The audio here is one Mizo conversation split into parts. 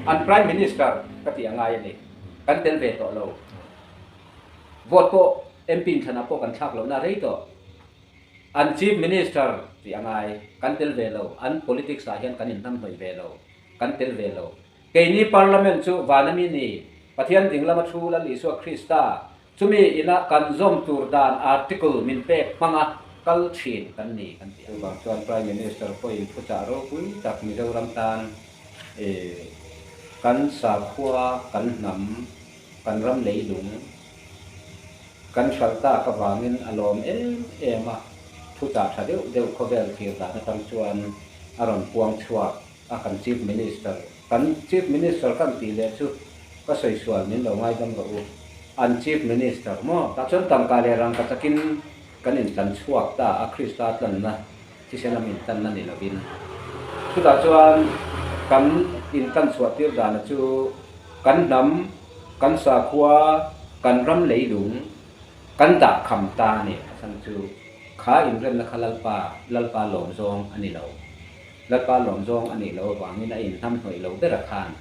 An Prime Minister ka tih a ngai a ni. Kan tel ve tawh lo. Vote pawh MP inthlanah pawh kan thlak lohna a rei tawh. An Chief Minister tih a ngai. Kan tel ve lo. An politics ah hian kan inhnamhnawih ve lo. Kan tel ve lo. Keini Parliament chu van ami ni, Pathian dinglama thu Lal Isua Krista Chumi ina kan zawm tur dan article min pek hmanga kal thin kan ni kan ti a. Chuvang chuan Prime Minister pawhin thuchah ropui tak Mizoram tan kan sakhua, kan hnam, kan ram leilung kan hralh tak avangin a lawm em em a, thuchah tha deuh deuh khawvel thlir dan atang chuan a rawn puang chhuak a kan Chief Minister Kan Chief Minister kan tih leh chu ka sawi sual min lo ngaidam rawh u. An Chief Minister maw? Tah chuan tangka leh rangka chakin kan intlan chhuak ta a, Krista tlanna thisen a min tlanna ni lovin. Chutah chuan kan intlan chhuah tir dana chu kan hnam, kan sakhua, kan ram leilung kan dah kham ta a ni. A chhan chu kha inremna kha Lalpa, Lalpa lawm zawng a ni lo. Lalpa lawm zawng a nih loh avangin a inhnamhnawih lo ber a khan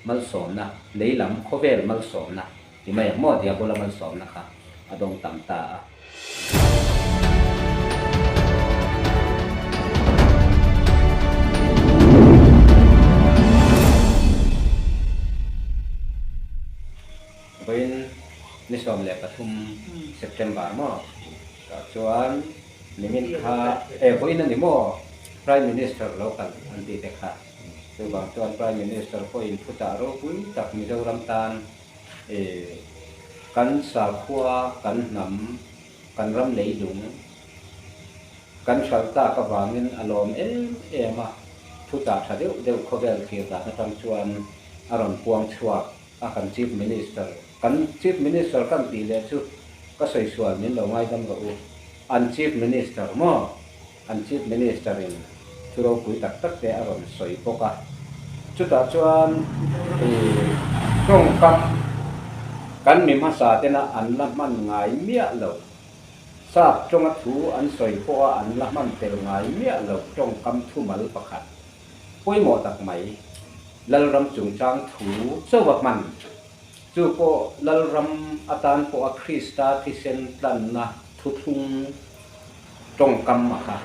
malsawmna, lei lam khawvel malsawmna ti mai ang maw, Diabola malsawmna kha a dawng tam ta a. Vawiin ni 13 September maw tah chuan Nimin kha e vawiin a ni maw Prime Minister lo kal an tih te kha. Chuvang chuan Prime Minister pawhin thuchah ropui tak Mizoram tan e kan sakhua, kan hnam, kan ram leilung kan hralh tak avangin a lawm em em a, thuchah tha deuh deuh khawvel thlir dan atang chuan a rawn puang chhuak a kan Chief Minister Kan Chief Minister kan tih leh chu ka sawi sual min lo ngaidam rawh u. An Chief Minister maw? An Chief Minister in thu ropui tak tak te a rawn sawi bawk a. Chutah chuan i tawngkam kan mi hmasa tena an la hman ngai miah lo, sap tawnga thu an sawi pawha an la hman tel ngai miah lo tawngkam thumal pakhat pawimawh tak mai Lalram chungchang thu chauha hman. Chu pawh Lalram atan pawha Krista thisen tlanna thuthlung tawngkam a kha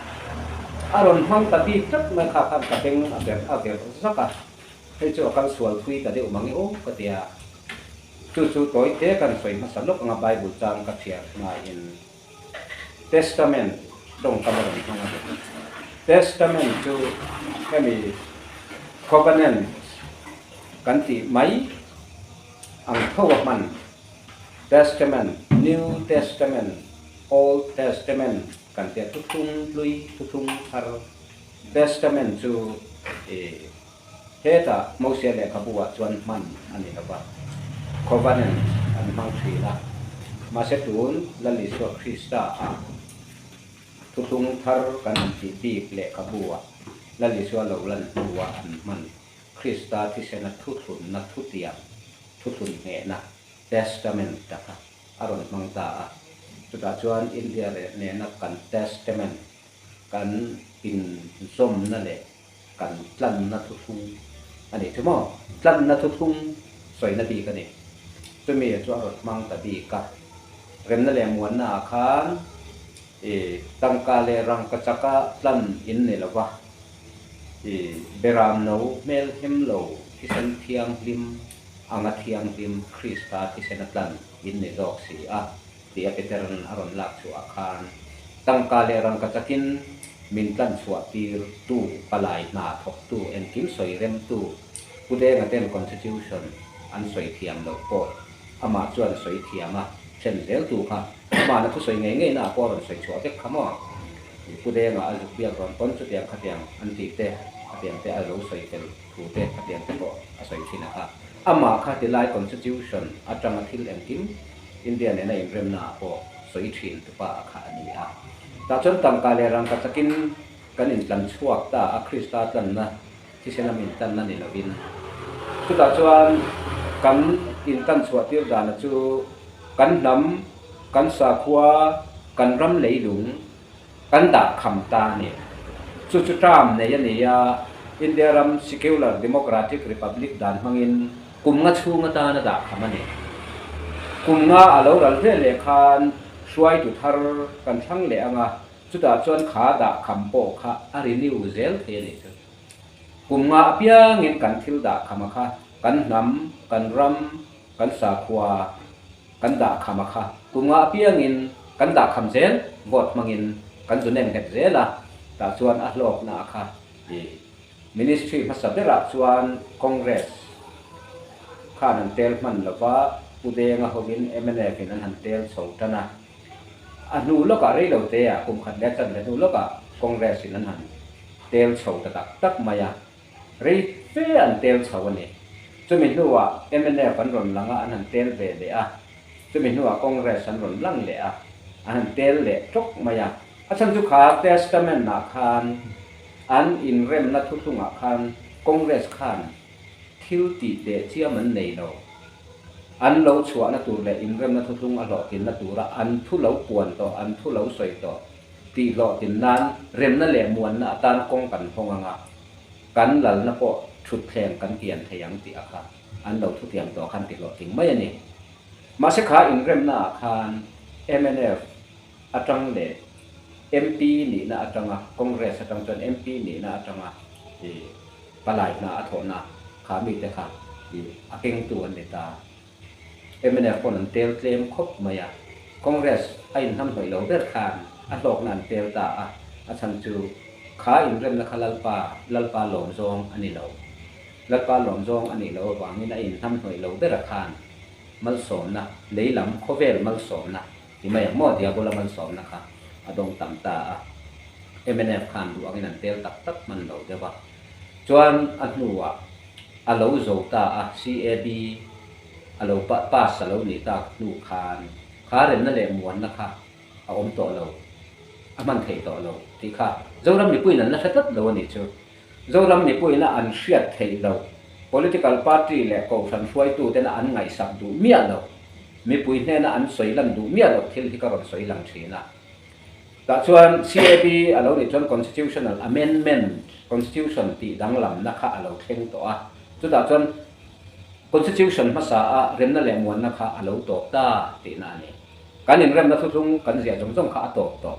a rawn hmang ta bik tlat mai kha khan ka beng a berh a verh zak a, hei chu a kal sual thui ta deuh mang i aw ka ti a. Chu chu tawi te kan sawi hmasa lawk anga Bible chang ka chhiar hmain Testament tawngkam a rawn hmang a ni. Testament chu hemi Covenant kan tih mai ang tho a hman, Testament, New Testament, Old Testament kan tia thuthlung hlui, thuthlung thar. Testament chu i hetah Mosia lehkhabu ah chuan hman a ni lo va, Covenant an hmang thin a, mahse tun Lal Isua Krista ah thuthlung thar kan han tih bik lehkhabu ah Lal Isua lo lan hnuah an hman. Krista thisena thuthlunna thutiang, thuthlun nghehna, testament, ta kha a rawn hmang ta a. Chutah chuan India leh nena kan testament, kan inzawmna leh kan tlanna thuthlung a nih chu maw? Tlanna thuthlung sawina bik a ni. Chumi chu a rawn hmang ta bik a. Remna leh muannaah khan i tangka leh rangkachaka tlan in ni lo va. I beram no hmel hem lo thisen thianghlim anga thianghlim Krista thisen a tlan in ni zawk si a, tia Petera'n a rawn lak chhuah khan tangka leh rangka chakin min tlan chhuah tir tu, palai hna thawk tu, engkim sawi rem tu, Pu Denga ten Constitution an sawi thiam loh pawh amah chuan sawi thiam a then zel tu kha amahna thusawi ngei ngei na ah pawh a rawn sawi chhuah vek kha maw? Pu Denga a zuk biak rawn pawn chutiang khatiang an tih te, khatiang te a lo sawi fel thu te khatiang te pawh a sawi thin a kha. Amah kha tilai Constitution atanga thil engkim India nena inremna ah pawh sawi thin tupa a kha a ni a. Tah chuan tangka leh rangka chakin kan intlan chhuak ta a, Krista tlanna thisen a min tlanna ni lovin. Chutah chuan kan intlan chhuah tir dana chu kan hnam, kan sakhua, kan ram leilung kan dah kham ta a ni. Chu chu term nei a ni a, India ram Secular Democratic Republic dan hmangin kum nga chhung atana dah kham a ni. Kum nga a lo ral ve leh khan hruaitu thar kan thlang leh ang a, chutah chuan kha dah kham pawh kha a renew zel thei a nih chu. Kum nga apiangin kan thil dah kham a kha, kan hnam, kan ram, kan sakhua kan dah kham a kha. Kum nga apiangin kan dah kham zel, vote hmangin kan zu nem nghet zel a, tah chuan a hlawkna a kha i Ministry hmasa berah chuan Congress khan an tel hman lo va, Pu Denga hovin mnf in an han tel chho tan a. A hnu lawkah rei lo te ah, kum khat leh a chan leh hnu lawkah Congress in an han tel chho ta tak tak mai a. Rei fe an tel chho a ni. Chumi hnuah mnf an rawn lang a, an han tel ve leh a. Chumi hnuah Congress an rawn lang leh a, an han tel leh tawk mai a. A chhan chu kha Testament ah khan an inremna thuthlungah khan Congress khan thil tih teh chiam an nei lo. An lo chhuahna tur leh inremna thuthlung a hlawhtlinna tura an thu lo puan tawh, an thu lo sawi tawh tih hlawhtlin nan remna leh muanna atan kawng kan hawng ang a, kan lalna pawh thutthleng kan kian thei ang tih a kha an lo thutiam tawh khan ti hlawhtling mai a ni. Mahse kha inremna ah khan mnf atang leh MP nihna atanga Congress atang chuan MP nihna atanga i palai hna a thawhna kha mite kha i a kengtu an ni ta. Mnf pawn an tel tlem khawp mai a, Congress a inhnamhnawih lo ber khan a hlawkna an tel ta a, a chhan chu kha inremna kha Lalpa, Lalpa lawm zawng a ni lo. Lalpa lawm zawng a nih loh avangin a inhnamhnawih lo bera khan malsawmna, lei lam khawvel malsawmna Ti mai ang maw Diabola malsawmna kha a dawng tam ta a, mnf khan duh angin an tel tak tak hman lo deuh a, chuan a hnuah a lo zo ta a, CAB a lo pass a lo nih tak hnu khan kha remna leh muanna kha a awm tawh lo, a hman theih tawh lo tih kha Zoram mipuiin an la hre tlat lo a nih chu. Zoram mipuiina an hriat theih loh, political party leh kohhran hruaitutena an ngaihsak duh miah loh, mipui hnena an sawi lan duh miah loh thil hi ka rawn sawi lang thin a. Tah chuan CAB a lo nih chuan Constitutional Amendment, Constitution tih danglamna kha a lo thleng tawh a, chutah chuan Constitution hmasa a remna leh muanna kha a lo tawp ta tihna a ni. Kan inremna thuthlung kan ziah zawng zawng kha a tawp tawh.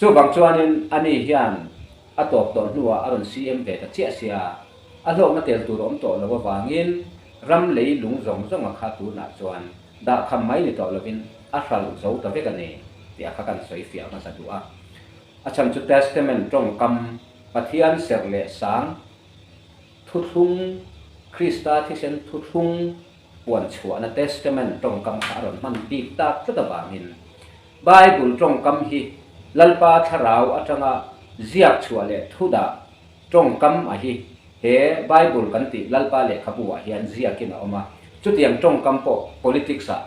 Chuvang chuanin ani hian a tawp tawh hnuah a rawn CM ve ta chiah sia, a hlawkna tel tur awm tawh lo avangin ram lei lung zawng zawng a kha tunah chuan dah kham mai ni tawh lovin a hralh zo ta vek a ni tih a kha kan sawi fiah hmasa duh a. A chhan chu Testament tawngkam Pathian serh leh sang thuthlung Krista thisen thuthlung puan chhuahna Testament tawngkam kha a rawn hman bik tak tlat avangin Bible tawngkam hi Lalpa thlarau atanga ziak chhuah leh thudah tawngkam a hi he Bible kan tih Lalpa lehkhabu ah hian ziakin a awm a, chutiang tawngkam pawh politics ah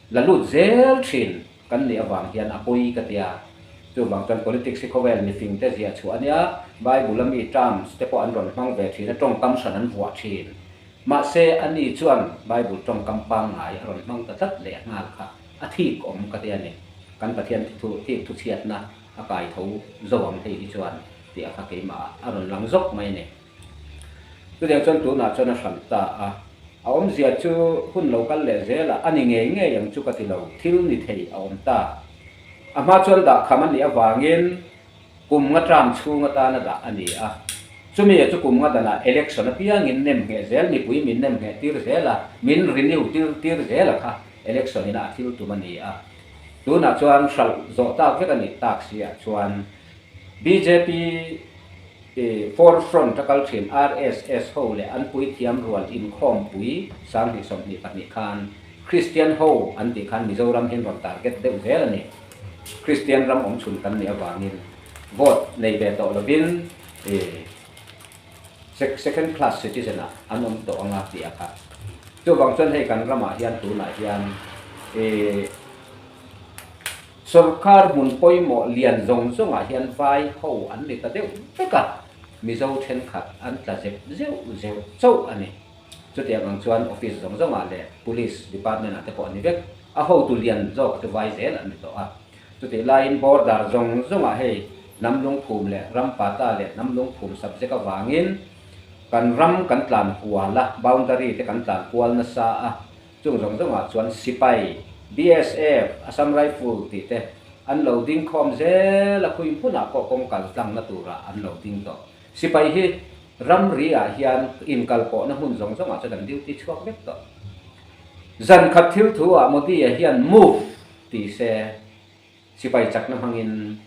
la lut zel thin kan nih avang hian a pawi ka tia. Chuvang chuan politics hi khawvel mifing te ziah chhuah a nia, Bible a mi terms te pawh an rawn hmang ve thin a, tawngkam hran an vuah thin. Mahse a ni chuan Bible tawngkam pangngai a rawn hmang ta tlat leh nghal kha. A thik awm ka ti a ni. Kan Pathian thithu thik thuchhiatna a kai tho zo ang hei hi chuan tih a kha keimah a rawn lang zawk mai a ni. Chutiang chuan tunah chuan a hran ta a, a awmzia chu hun lo kal leh zel a, a ni ngei ngei ang chu ka ti lo, thil ni thei a awm ta. A hma chuan dahkham a nih avangin Kum nga term chhung atana dah a ni a, chumi chu kum nga danah election apiangin nem ngheh zel, mipui min nem ngheh tir zel a, min renew tir tir zel a kha election ina a thil tum a ni a. Tunah chuan hralh zawh tak vek a nih tak si ah chuan bjp forefront a kal thin RSS ho leh an puithiam rual inkhawmpui 2022 khan Kristian ho an tih khan Mizoram hian rawn target deuh zel a ni. Kristian ram awm chhun kan nih avangin vote nei ve tawh lovin second class citizen ah an awm tawh anga tih a kha. Chuvang chuan hei kan ramah hian tunah hian sorkar hmun pawimawh lian zawng zawngah hian vai ho an ni ta deuh vek a, Mizo thenkhat an tla zep zeuh zeuh chauh a ni. Chutiang ang chuan office zawng zawngah leh police department ah te pawh a ni vek. A hotu lian zawk chu vai zel an ni tawh a. Chutih laiin border zawng zawngah hei Hnam lungphum leh ram pata leh hnam lungphum subject avangin kan ram kan tlan kual a, boundary te kan tlan kual nasa a, chung zawng zawngah chuan sipai, BSF, Assam Rifle tih te an lo ding khawm zel a, khui hmunah pawh kawng kal tlangna turah an lo ding tawh. Sipai hi ramri ah hian inkal pawhna hmun zawng zawngah chuan an duty chhuak vek tawh. Zan khat thil thu ah Modi-a hian move ti se sipai chakna hmangin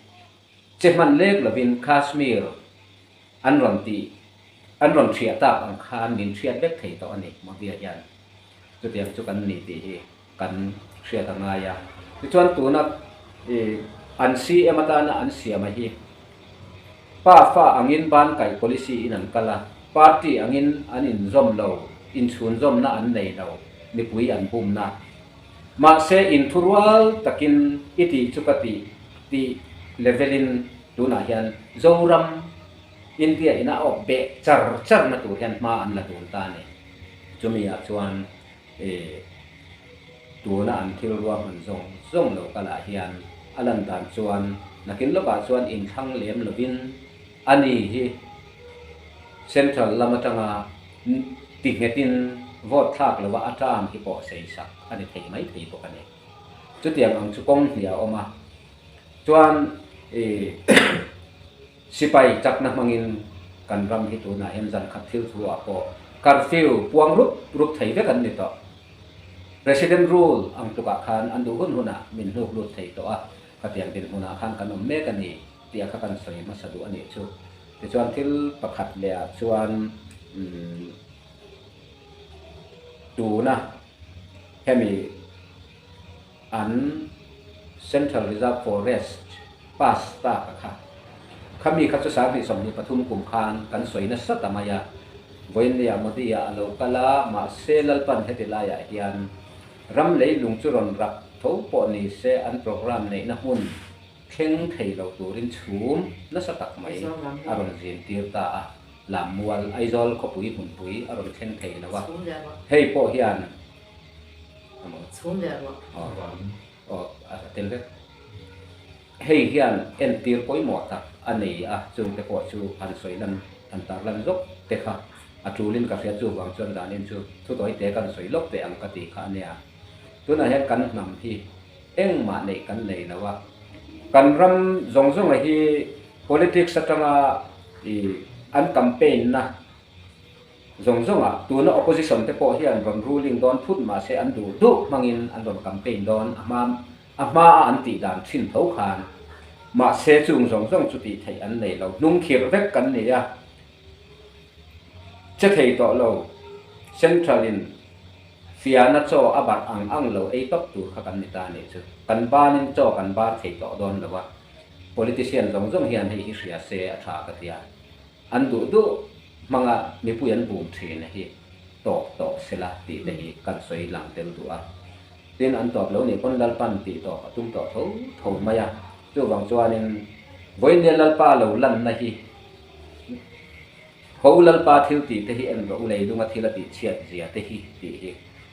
che hman lek lovin Kashmir an rawn tih an rawn hriah tak ang khan min hriat vek thei tawh a ni Modi-a hian. Chutiang chu kan ni tih hi kan hriat a ngai a. Tichuan tuna ih an CM atana an siam a hi pa fa angin ban kaih policy in an kal a, party angin an inzawm lo, inchhunzawmna an nei lo, mipui an bumna. Mahse inthurual takin i tih chu ka tih tih level in tunah hian Zoram India ina awp beh char char na tur hian hma an la dun ta a ni. Chumi ah chuan ih tuna an thil ruahman zawng zawng lo kalah hian a lan dan chuan nakin lawkah chuan inthlang lem lovin a ni hi Central lam atanga ti nghetin vote thlak lova a term hi pawh sei sak a ni thei mai thei bawk a ni. Chutiang ang chu kawng hnih a awm a, chuan ih Sipai chakna hmangin kan ram hi tunah hian zan khat thil thu ah pawh curfew puang rup rup thei vek an ni tawh. President rule ang tlukah khan an duh hun hunah min hnuk lut thei tawh a, khatiang dinhmunah khan kan awm mek a ni tih a kha kan sawi hmasa duh a nih chu. Tichuan thil pakhat leh ah chuan umm tuna hemi an Central Reserve Forest pass tak a kha. Khami kha chu 2023 kum khan kan sawi nasa ta mai a, Vawiinnia Modi-a a lo kal a, mahse Lalpan heti laiah hian ram leilung chu rawn rak tho pawh ni se an programme neihna hmun thleng thei lo turin chhum nasa tak mai a rawn zin tir ta a, Lammual, Aizawl khawpui hmunpui a rawn thleng thei lo a, hei pawh hian Chhum leh ruah. Aw, a tel vek. Hei hian entir pawimawh tak a nei a, chungte pawh chu han sawi lan, han tar lan zawk te kha a tulin ka hria chuvang chuan danin chu thutawi te kan sawi lawk teh ang ka tih kha a nia. Tunah hian kan hnam hi engmah neih kan nei lo a, kan ram zawng zawnga hi politics atanga ih an campaign na Zawng zawngah tuna opposition te pawh hian rawn ruling dawn phut mahse an duh duh hmangin an rawn campaign dawn a hma a hma a an tih dan thin tho khan mahse chung zawng zawng chu tih theih an nei lo hnung khirh vek kan ni a che thei tawh lo central in fiahna chaw a barh ang ang lo ei tawp tur kha kan ni ta nih chu kan banin chaw kan bar thei tawh dawn lo a politician zawng zawng hian hei hi hria se a tha ka tia. An duh duh hmanga mipui an bum thin hi tawp tawh sela tih te hi kan sawi lang tel duh a. Tin, an tawp lo nih pawn Lalpan tih tawp a tum tawh tho tho mai a. Chuvang chuanin vawinia Lalpa lo lanna hi ho Lalpa thil tih te hi en rawh u, leilunga thil a tih chhiat zia te hi tih hi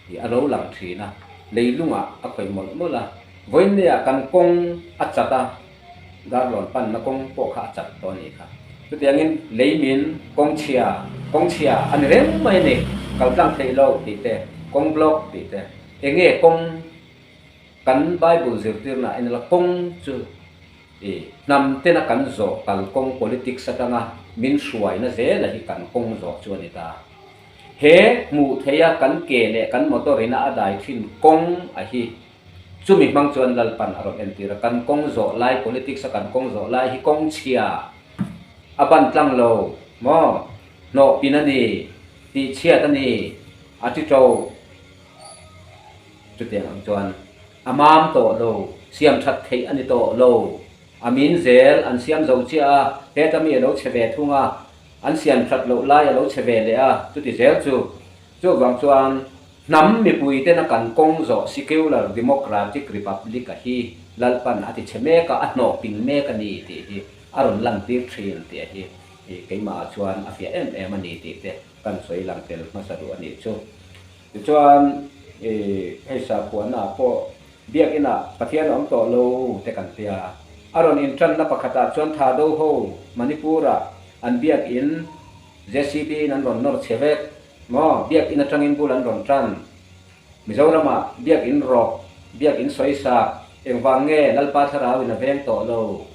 hi a lo lang thin a. Leilungah a khawih mawlh mawlh a. Vawinia kan kawng a chat a. Darlawn panna kawng pawh kha a chat tawh a nih kha. Chutiangin leimin kawng chhia, kawng chhia a ni reng mai a ni, kal tlang theih loh tih te, kawng block tih te, eng nge kawng kan Bible zirtirna a inla kawng chu i hnam tena kan zawh kal kawng politics atanga min hruaina zela hi kan kawng zawh chu a ni ta. He hmuh theiha kan ke leh kan motor ina a dai thin kawng a hi Chumi hmang chuan Lalpan a rawn entir a, kan kawng zawh lai, politics a kan kawng zawh lai hi kawng chhia a ban tlang lo maw? Hnawh pin a ni, tih chhiat a ni, a ti to. Chutiang ang chuan a mam tawh lo, siam that theih a ni tawh lo. A min zel an siam zo chiah a, heta mi a lo chhe ve thung a, an siam that loh lai a lo chhe ve leh a, chuti zel chu. Chuvang chuan hnam mipui tena kan kawng zawh secular democratic republic a hi Lalpan a ti chhe mek a, a hnawh ping mek a ni tih hi a rawn lantir thin tih a hi keimahah chuan a fiah em em a ni tih te kan sawi lang tel hmasa duh a nih chu. Tichuan hei sakhuana pawh biakinah Pathian a awm tawh lo te kan tia. A rawn inṭanna pakhatah chuan Thado ho Manipur-ah an biakin JCB in an rawn nawr chhe vek maw? Biakin aṭangin bul an rawn ṭan. Mizoramah biakin rawk, biakin sawisak, engvang nge Lalpa thlarauin a veng tawh lo?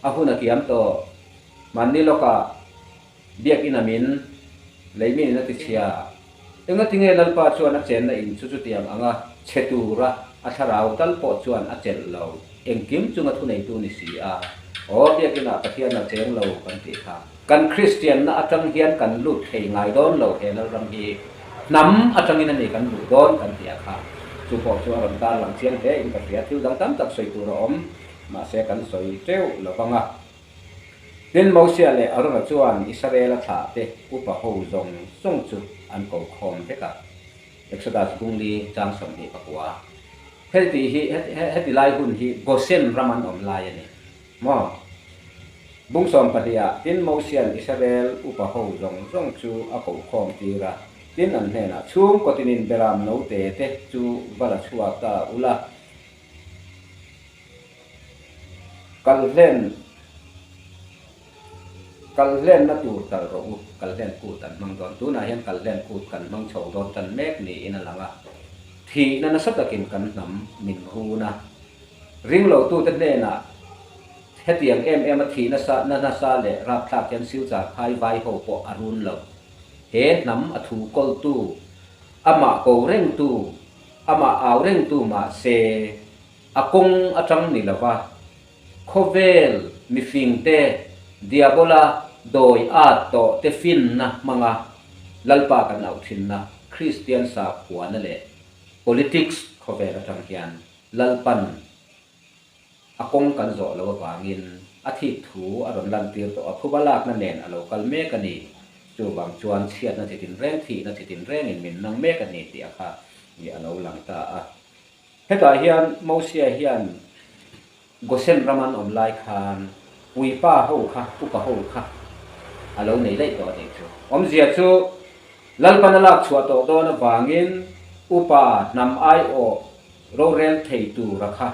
A hun a kiam tawh. Mahni lawkah biakin a min, leimin in a ti chhia. Engatinge Lalpa chuan a chenna in chu chutiang anga chhe tura a thlarau tal pawh chuan a chelh lo, engkim chunga thuneitu ni si a. Aw, biakinah Pathian a cheng lo kan tih kha. Kan Kristianna atang hian kan lut thei ngai dawn lo he Lalram hi. Hnam atangin a ni kan luh dawn kan tih a kha. Chu pawh chu a rawn tarlang chiang hle in ka hria. Thil dang tam tak sawi tur a awm, mahse kan sawi teuh lo vang a. Tin, Mosia leh Arona chuan Israela thlahte upa ho zawng zawng chu an ko khawm vek a. Exodus bungli chang 24. Heti hi, heti lai hun hi Gosen ram an awm lai a ni maw? Bung 12 ah, tin Mosia'n Israel upa ho zawng zawng chu a ko khawm tir a, tin an hnenah, Chhungkaw tinin beram note te chu va la chhuak ta ula, Kalhlen Kalhlenna tur kal rawh u, Kalhlen kut an hmang dawn. Tunah hian Kalhlen kut kan hmang chho dawn tan mek niin a lang a. Thihna nasa takin kan hnam min run a. Ringlotute hnenah hetiang em em a thih nasa na nasa leh rapthlak hian Silchar phai vai ho pawh a run lo. He hnam a thu kawltu, amah ko rengtu, amah au rengtu mahse, A kawng atang ni lova, khawvel mifingte Diabola dawi at tawh te finna hmanga Lalpa kan auh thinna Kristian sakhuana leh politics khawvel atang hian Lalpan a kawng kan zawh loh avangin a thik thu a rawn lantir tawh a, phuba lakna nen a lo kal mek a ni. Chuvang chuan chhiatna chi tinreng, thihna chi tinrengin min nang mek a ni tih a kha a lo lang ta a. Hetah hian Mosia hian Gosen ram an awm lai khan puipa ho kha, upa ho kha a lo nei daih tawh a nih chu. Awmzia chu Lalpan a lak chhuah tawh dawn avangin upa hnam aiawh rorel thei tura kha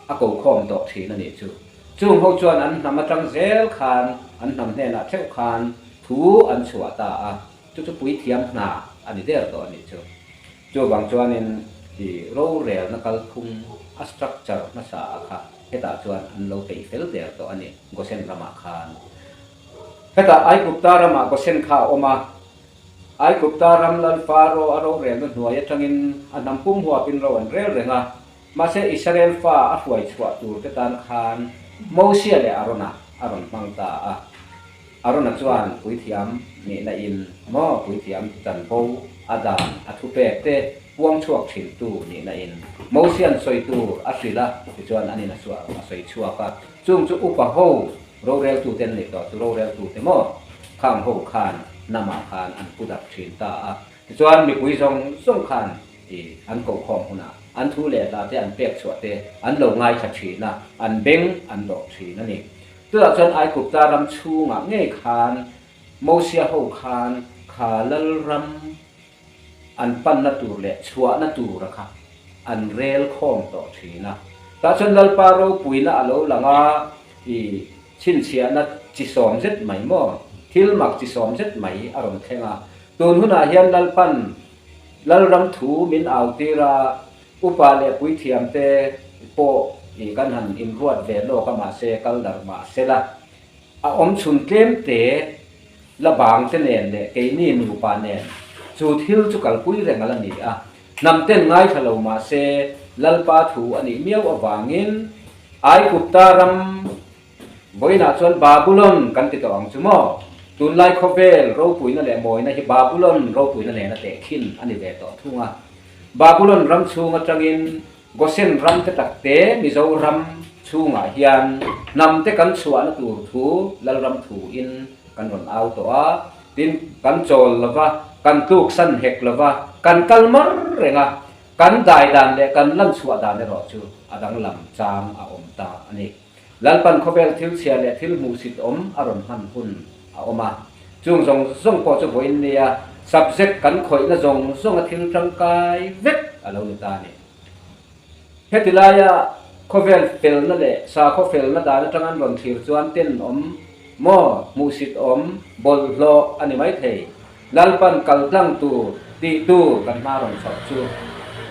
a ko khawm tawh thin a nih chu. Chung ho chuan an hnam atang zel khan an hnam hnenah theuh khan thu an chhuah ta a, chu chu puithiam hna a ni der tawh a nih chu. Chuvang chuanin i rorelna kalphung a structure hmasa a kha hetah chuan an lo peih fel der tawh a ni, Gosen ramah khan. Hetah Aigupta ramah Gosen kha a awm a, Aigupta ram lal Faro a rorelna hnuai atangin a hnam pum huapin ro an rel reng a, mahse Israel fa a hruai chhuah tur te tan khan Mosia leh Arona a rawn hmang ta a. Arona chuan puithiam nihna in maw puithiam chanvo a dan a thupek te puang chhuak thintu nihna in Mosian sawi tur a hrilh a, tichuan an in a sawi chhuak a, chung chu upa ho roreltu te an nih tawh chu roreltu te maw khang ho khan namah khan an pu darh thin ta a, tichuan mipui zawng zawng khan i an kohkhawm hunah an thu leh hla te an pek chhuah te an lo ngaithla thin a, an beng an dawh thin a ni. Tunah chuan Aigupta ram chhungah ngei khan Mosia ho khan kha lalram an panna tur leh chhuahna tura kha an rel khawm tawh thin a. Tah chuan Lalpa ropuina a lo lang a, i chhinchhiahna chi sawm zet mai maw, thil mak chi sawm zet mai a rawn thleng a. Tun hunah hian Lalpan lalram thu min autir a, Upa leh puithiamte pawh i kan han inruat ve lawk a mahse kal darh mah sela a awm chhun tlemte la bangte nen leh keini nupa nen chu thil chu kalpui reng a la ni a. Hnamten ngaithla lo mahse Lalpa thu a nih miau avangin Aigupta ram Vawiinah chuan Babulon kan ti tawh ang chu maw? Tunlai khawvel ropuina leh mawina hi Babulon ropuina nena tehkhin a ni ve tawh thung a. Babulon ram chhung atangin Gosen ram te tak te Mizoram chhungah hian hnam te kan chhuahna tur thu Lalram thuin kan rawn au tawh a, tin kan chawl lova, kan tluksan hek lova, kan kal mar reng a, kan dai dan leh kan lan chhuah dan erawh chu a danglam chang a awm ta a ni. Lalpan khawvel thil chhia leh thil hmuhsit awm a rawn hman hun a awm a. Chung zawng zawng pawh chu vawiin nia subject kan khawihna zawng zawnga thil tangkai vek a lo ni ta a ni. Heti laia Khawvel felna leh sakhaw felna dan atang an rawn thlir chuan tenawm maw, hmuhsit awm, bawlhhlawh a ni maithei. Lalpan kal tlang tur tih tur kan hma rawn chhoh chu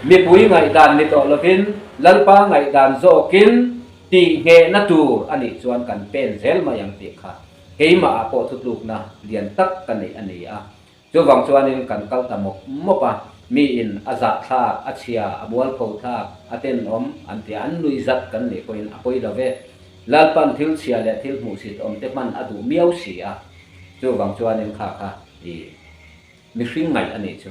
mipui ngaihdan ni tawh lovin Lalpa ngaihdan zawkin tih nghehna tur a nih chuan kan pen zel mai ang tih kha keimah ah pawh thutlukna lian tak ka neih a ni a. Chuvang chuanin kan kal ta mawp mawp a, miin a zahthlak, a chhia, a mualpho thlak, a tenawm an ti a, an nuih zat kan nih pawhin a pawi lo ve. Lalpan thil chhia leh thil hmuhsit awm te hman a duh miau si a. Chuvang chuanin kha kha i mihring ngaih a nih chu.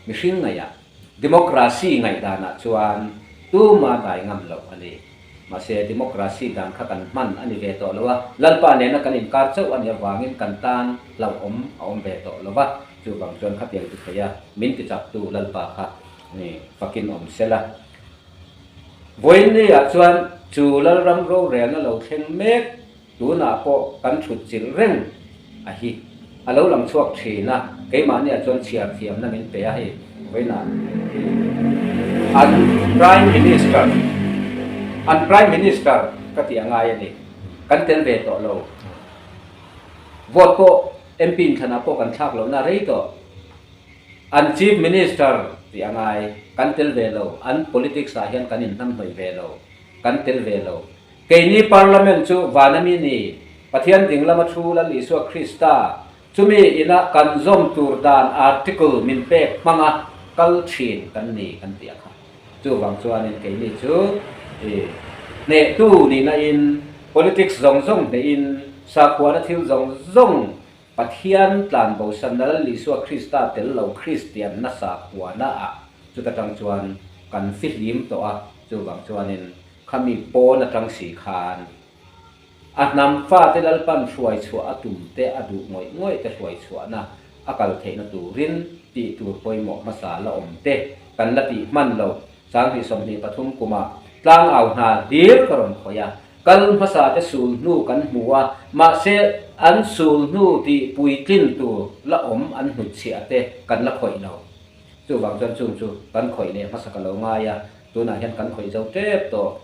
Mihring ngaihah, democracy ngaih danah chuan tuma dai ngam loh a ni. Mahse, democracy dan kha kan hman a ni ve tawh lo a, Lalpa nena kan inkar chauh a nih avangin kan tan hlauhawm a awm ve tawh lo va, chuvang chuan khatiang ti thei a, min tichaktu Lalpa kha fakin awm se la. Vawiinni-ah chuan chu Lalram rorelna lo thleng mek tunah pawh kan thut chilh reng a hi a lo lang chhuak thin a, keimahniah chuan chhiar thiamna min pe a hei vawiinah an Prime Minister an Prime Minister ka tih a ngai a ni, kan tel ve tawh lo, vote pawh MP inthlanah pawh kan thlak lohna rei tawh, an Chief Minister tih a ngai, kan tel ve lo, an politics ah hian kan inhnamhnawih ve lo, kan tel ve lo. Keini Parliament chu vana mi ni, Pathian ding lama thu Lal Isua Krista, chumi ina kan zawm tur dan article min pek hmanga kal thin kan ni kan ti a kha. Chuvang chuanin keini chu i hnehtu nihna in politics zawng zawng hnehin sakhuana thil zawng zawng Pathian tlanbosanna Lal Isua Krista tel lo Kristianna sakhuana ah chuta tang chuan kan fihlim tawh a, chuvang chuanin Khami pawn atang si khan a hnam fate Lalpan hruai chhuah a tum te a duh ngawih ngawih te hruai chhuahna a kal theihna turin tih tur pawimawh hmasa la awm te kan la tih hman lo. 2023 kumah tlangau hna hlir ka rawn khawih a, kal hmasa te sul hnu kan hmu a, mahse an sul hnu tih puitlin tur la awm an hnutchhiah te kan la khawih lo. Chuvang chuan chung chu kan khawih leh hmasa ka lo ngai a. Tunah hian kan khawih zo tep tawh.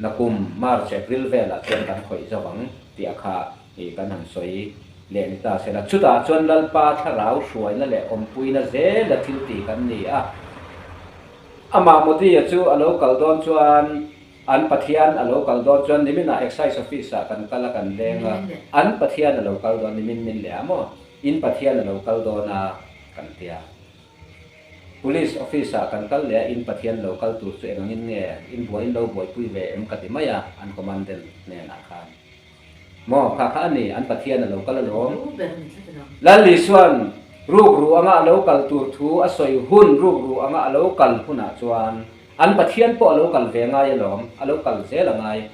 Nakum March, April velah chuan kan khawih zo ang tih a kha i kan han sawi leh ni ta sela. Chutah chuan Lalpa thlarau hruaina leh awmpuina zela thil ti kan ni a. Amah Modi-a chu a lo kal dawn chuan an Pathian a lo kal dawn chuan niminah Excise Office-ah kan kal a kan leng a, an Pathian a lo kal dawn nimin min leh a maw? In Pathian a lo kal dawn a kan tia. Police office ah kan kal leh a, in Pathian lo kal tur chu engangin nge in buai in lo buaipui ve em ka ti mai a, an commandant hnenah khan. Maw, kha kha a ni, an Pathian a lo kal alawm. Lal Isua'n rukru anga a lo kal tur thu a sawi hun rukru anga a lo kal hunah chuan an Pathian pawh a lo kal ve ngai alawm, a lo kal zel a ngai.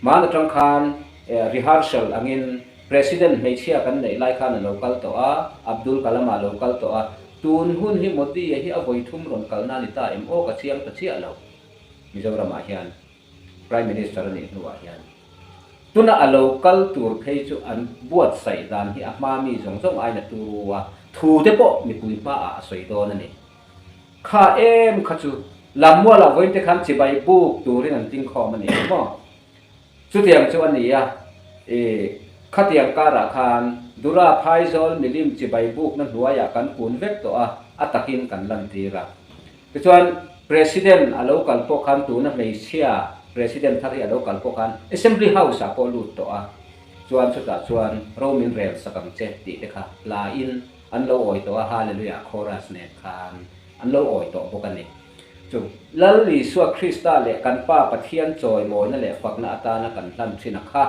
Hmaan atang khan rehearsal angin President hmeichhia kan neih lai khan a lo kal tawh a, Abdul Kalam a lo kal tawh a, tun hun hi Modi-a hi a vawi thum rawn kalna a ni ta em aw ka chiang ta chiah lo. Mizoramah hian Prime Minister a nih hnuah hian tuna a lo kal tur phei chu an buatsaih dan hi a hma mi zawng zawng aina turu a, thu te pawh mipui hmaah a sawi dawn a ni. Kha em kha chu Lammualah vawiin te khan chibai buk turin an tingkhawm a ni ang maw? Chutiang chu a ni a, i khatiang karah khan Dura phaizawl milim chibai bukna hnuaiah kan kun vek tawh a, a takin kan lantir a. Tichuan President a lo kal pawh khan tuna hmeichhia President thar hi a lo kal pawh khan Assembly House ah pawh lut tawh a, chuan chutah chuan ro min rel sak ang che tih te kha hla in an lo awi tawh a, Hallelujah chorus nen khan an lo awi tawh bawk a ni. Chu Lal Isua Krista leh kan Pa Pathian chawimawina leh fakna atana kan hlan thin a kha,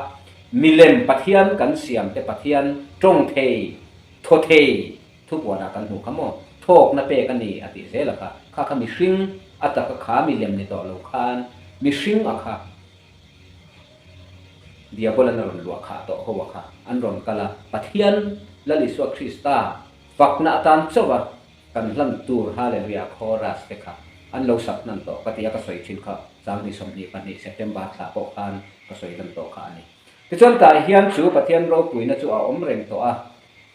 milem Pathian kan siamte Pathian tawng thei, thaw thei thupuanah kan hmuh kha maw? Thawkna pek a ni a tih zel a kha. Kha kha mihring a tak a kha milem ni tawh lo khan mihring a kha Diabolan a rawn luah khah tawh ho a kha an rawn kal a, Pathian Lal Isua Krista fakna atan chauh a Kan hlan tur Hallelujah Chorus te kha an lo sak hnan tawh ka ti a, ka sawi thin kha 2022 September thla pawh khan ka sawi hlan tawh kha a ni. Tichuan tah hian chu Pathian ropuina chu a awm reng tawh a,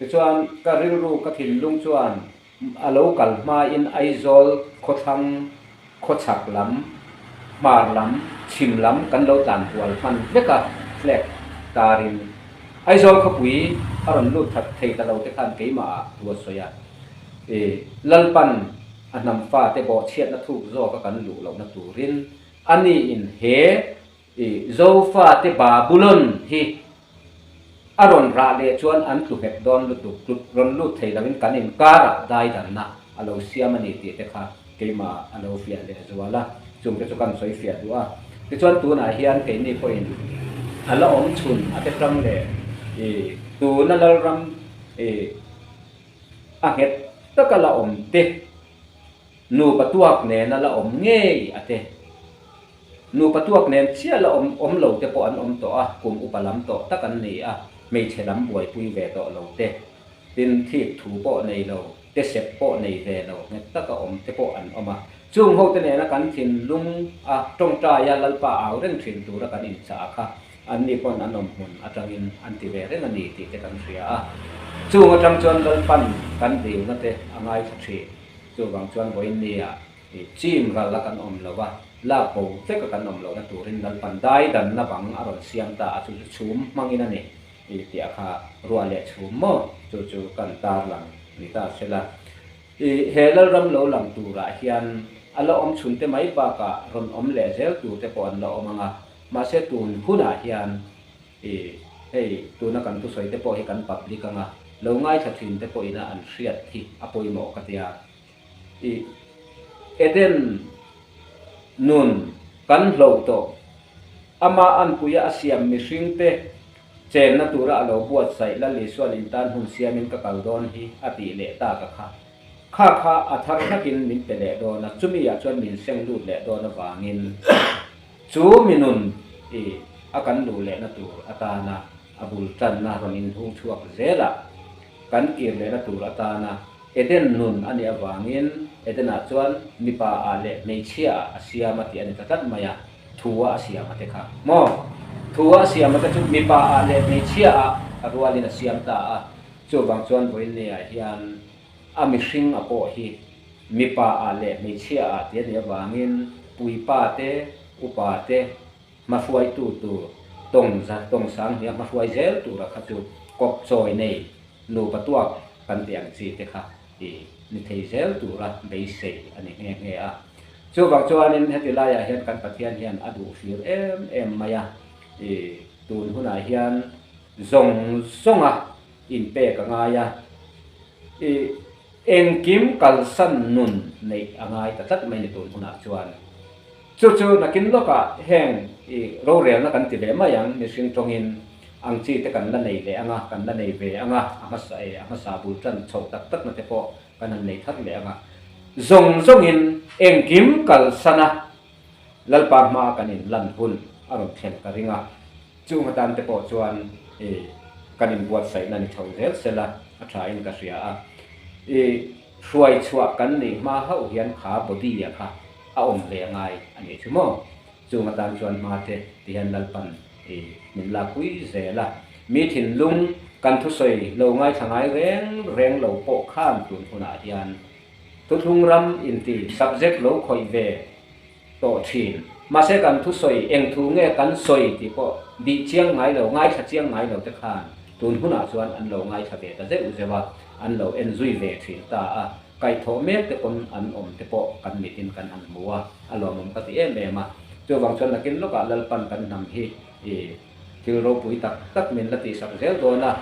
tichuan ka rilru ka thinlung chuan a lo kal hmain Aizawl khawthlang khawchhak lam, hmar lam, chhim. Chhim lam kan lo tlan kual hman vek a, flag tarin Aizawl khawpui a rawn lut that thei ta lo te khan keimah ah thu a sawi a. I Lalpan a hnam fate bawhchhiatna thuk zawka kan luh lohna turin ani in he i Zofate Babulon hi a rawn rah leh chuan an tlu nghet dawn lutuk tlut rawn lut thei loin kan inkarah daidanna a lo siam a ni tih te kha keimah a lo fiah leh zual a, chungte chu kan sawi fiah duh a. Tichuan tunah hian keini pawhin a la awm chhun a te tang leh i tuna Lalram i a nghet taka la awm te Nupa tuak nena la awm ngei a te. Nupa tuak nen chiah la awm awm lo te pawh an awm tawh a, kum upa lam tawh tak an ni a, hmeichhe lam buaipui ve tawh lo te, tin thik thu pawh nei lo, te sep pawh nei ve lo nghet taka awm te pawh an awm a. Chung ho te nena kan thinlung a tawngtaia Lalpa au reng thin tura kan inchah a kha anni pawn an awm hmun atangin an ti ve reng a ni tih te kan hria a. Chung atang chuan Lalpan kan dilna te a ngaithla thin. Chuvang chuan vawiin nia i chim ral a kan awm lo a, lak bo vek a kan awm lohna turin Lalpan dai danna bang a rawn siam ta a, chu chu chhum hmangin a ni i tih a kha ruah leh chhum maw chu chu kan tar lang ni ta se la. I he Lalram lo lang turah hian a la awm chhun te mai bakah rawn awm leh zel tur te pawh an la awm ang a, mahse tun hunah hian I hei tuna kan thusawi te pawh hi kan public anga lo ngaithla thin te pawhin a an hriat hi a pawimawh ka tia. I Eden nun kan hloh tawh ama anpuia a siam mihring te chenna tura a lo buatsaih Lal Isuan intan hun siamin ka kal dawn hi a tih leh tak a kha. Kha kha a thar hlakin min pe leh dawn a, chumi ah chuan min seng lut leh dawn avangin Chu mi nun i a kan luh lehna tur atana a bul tanna rawn inhung chhuak zelah kan kir lehna tur atana Eden nun a nih avangin Eden-ah chuan mipa ah leh hmeichhia ah a siam a tih a ni ta tlat mai a, thu a a siam a te kha maw? Thu a a siam a te chu mipa ah leh hmeichhia ah a rualin a siam ta a, chuvang chuan vawiinniah hian a mihring a pawh hi mipa ah leh hmeichhia ah tih a nih avangin puipa te, upa te hmahruaitu tur tawng za tawng sang hnia hmahruai zel tura kha chu kawp chawi nei nupa tuak kan tih ang chi te kha i ni thei zel tura beisei a ni nghe nghe a. Chuvang chuanin heti laiah hian kan Pathian hian a duh fir em em mai a, i tun hunah hian zawng zawnga inpek a ngai a, i engkim kalsan nun neih a ngai ta tlat mai ni tun hunah chuan. Chu chu nakin lawkah heng i rorelna kan ti ve mai ang, mihring tawngin ang chi te kan la nei leh ang a, kan la nei ve ang a, a hmasa e a hmasa bul tan chhoh tak takna te pawh kan han nei thar leh ang a. Zawng zawngin engkim kalsan a Lalpa hmaa kan inlan hun a rawn thlen ka ring a, chung atan te pawh chuan i kan inbuatsaihna ni chho zel sela a thain ka hria a. I hruai chhuah kan nih hma hauh hian kha body-a kha a awm ve a ngai a nih chu maw? Chung atan chuan hma te ti hian Lalpan i min lakpui zel a. Mi thinlung kan thusawi lo ngaithla ngai reng reng lo pawh khan tun hunah hian Thuthlung ram inti subject lo khawih ve tawh thin. Mahse kan thusawi eng thu nge kan sawi tih pawh bih chiang ngai lo, ngaithla chiang ngai lo te khan tun hunah chuan an lo ngaithla ve ta zeuh zeuh a, an lo en zui ve thin ta a, kaihthawh mek te pawn an awm te pawh kan mitin kan han hmu a, a lawmawm ka ti em em a. Chuvang chuan nakin lawkah Lalpan kan hnam hi i thil ropui tak tak min la tihsak zel dawn a.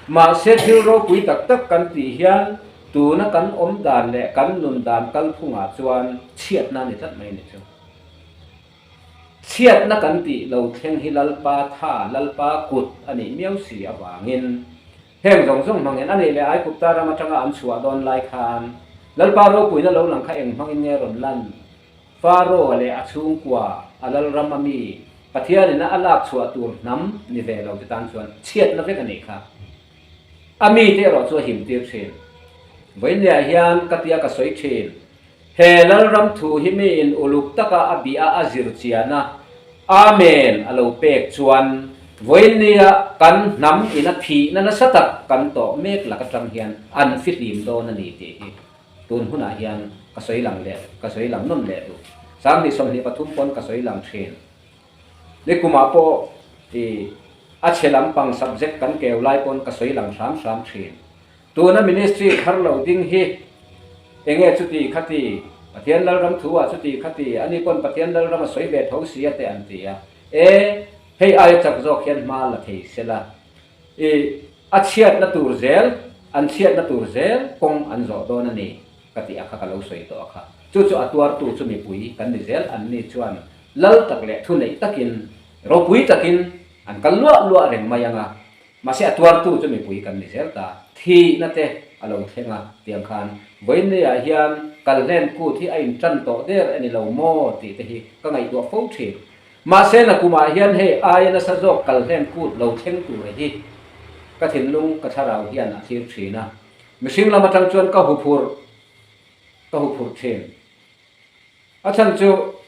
Mahse thil ropui tak tak kan tih hian Tuna kan awm dan leh kan nun dan kalphungah chuan chhiatna a ni tlat mai ni chu. Chhiatna kan tih lo thleng hi Lalpa tha, Lalpa kut a nih miau si avangin heng zawng zawng hmangin a nih leh Aigupta ram atanga an chhuah dawn lai khan Lalpa ropuina lo lang kha eng hmangin nge rawn lan? Faro leh a chhungkua, a lalram a mi, Pathianin a lak chhuah tur hnam ni ve lo te tan chuan chhiatna vek a nih kha. A mite erawh chu a him tir thin. Vawiinliah hian ka tia ka sawi thin. He Lalram thu hi miin uluk taka a bih a a zir chian a, Amen a lo pek chuan vawiinnia kan hnam in a thihna nasa tak kan tawh mek lak atang hian an fihlim dawn a ni tih hi tun hunah hian ka sawi lang leh ka sawi lang nawn leh duh. 2023 pawn ka sawi lang thin. Nikumah pawh i a chhe lampang subject kan keu lai pawn ka sawi lang hram hram thin. Tuna ministry thar lo ding hi enge chuti khati, Pathian Lalram thu ah chuti khati, ani pawn Pathian Lalram a sawi ve tho si a te an ti a. E, hei aia chak zawk hian hma la thei sela. I a chhiatna tur zel, an chhiatna tur zel kawng an zawh dawn a ni ka tih a kha ka lo sawi tawh a kha. Chu chu a tuartu chu mipui kan ni zel an ni chuan lal tak leh thuneih takin, ropui takin an kal luah luah reng mai ang a. Mahse a tuartu chu mipui kan ni zel ta. Thihna te a lo thleng a tiang khan vawiinniah hian kalhlen kut hi a intan tawh der a ni lo maw tih te hi ka ngaihtuah fo thin. Mahse nakumah hian hei aia nasa zawk kalhlen kut lo thleng tur hi ka thinlung ka thlarau hian a thlir thin a. Mihring lam atang chuan ka huphurh ka huphurh thin. A chhan chu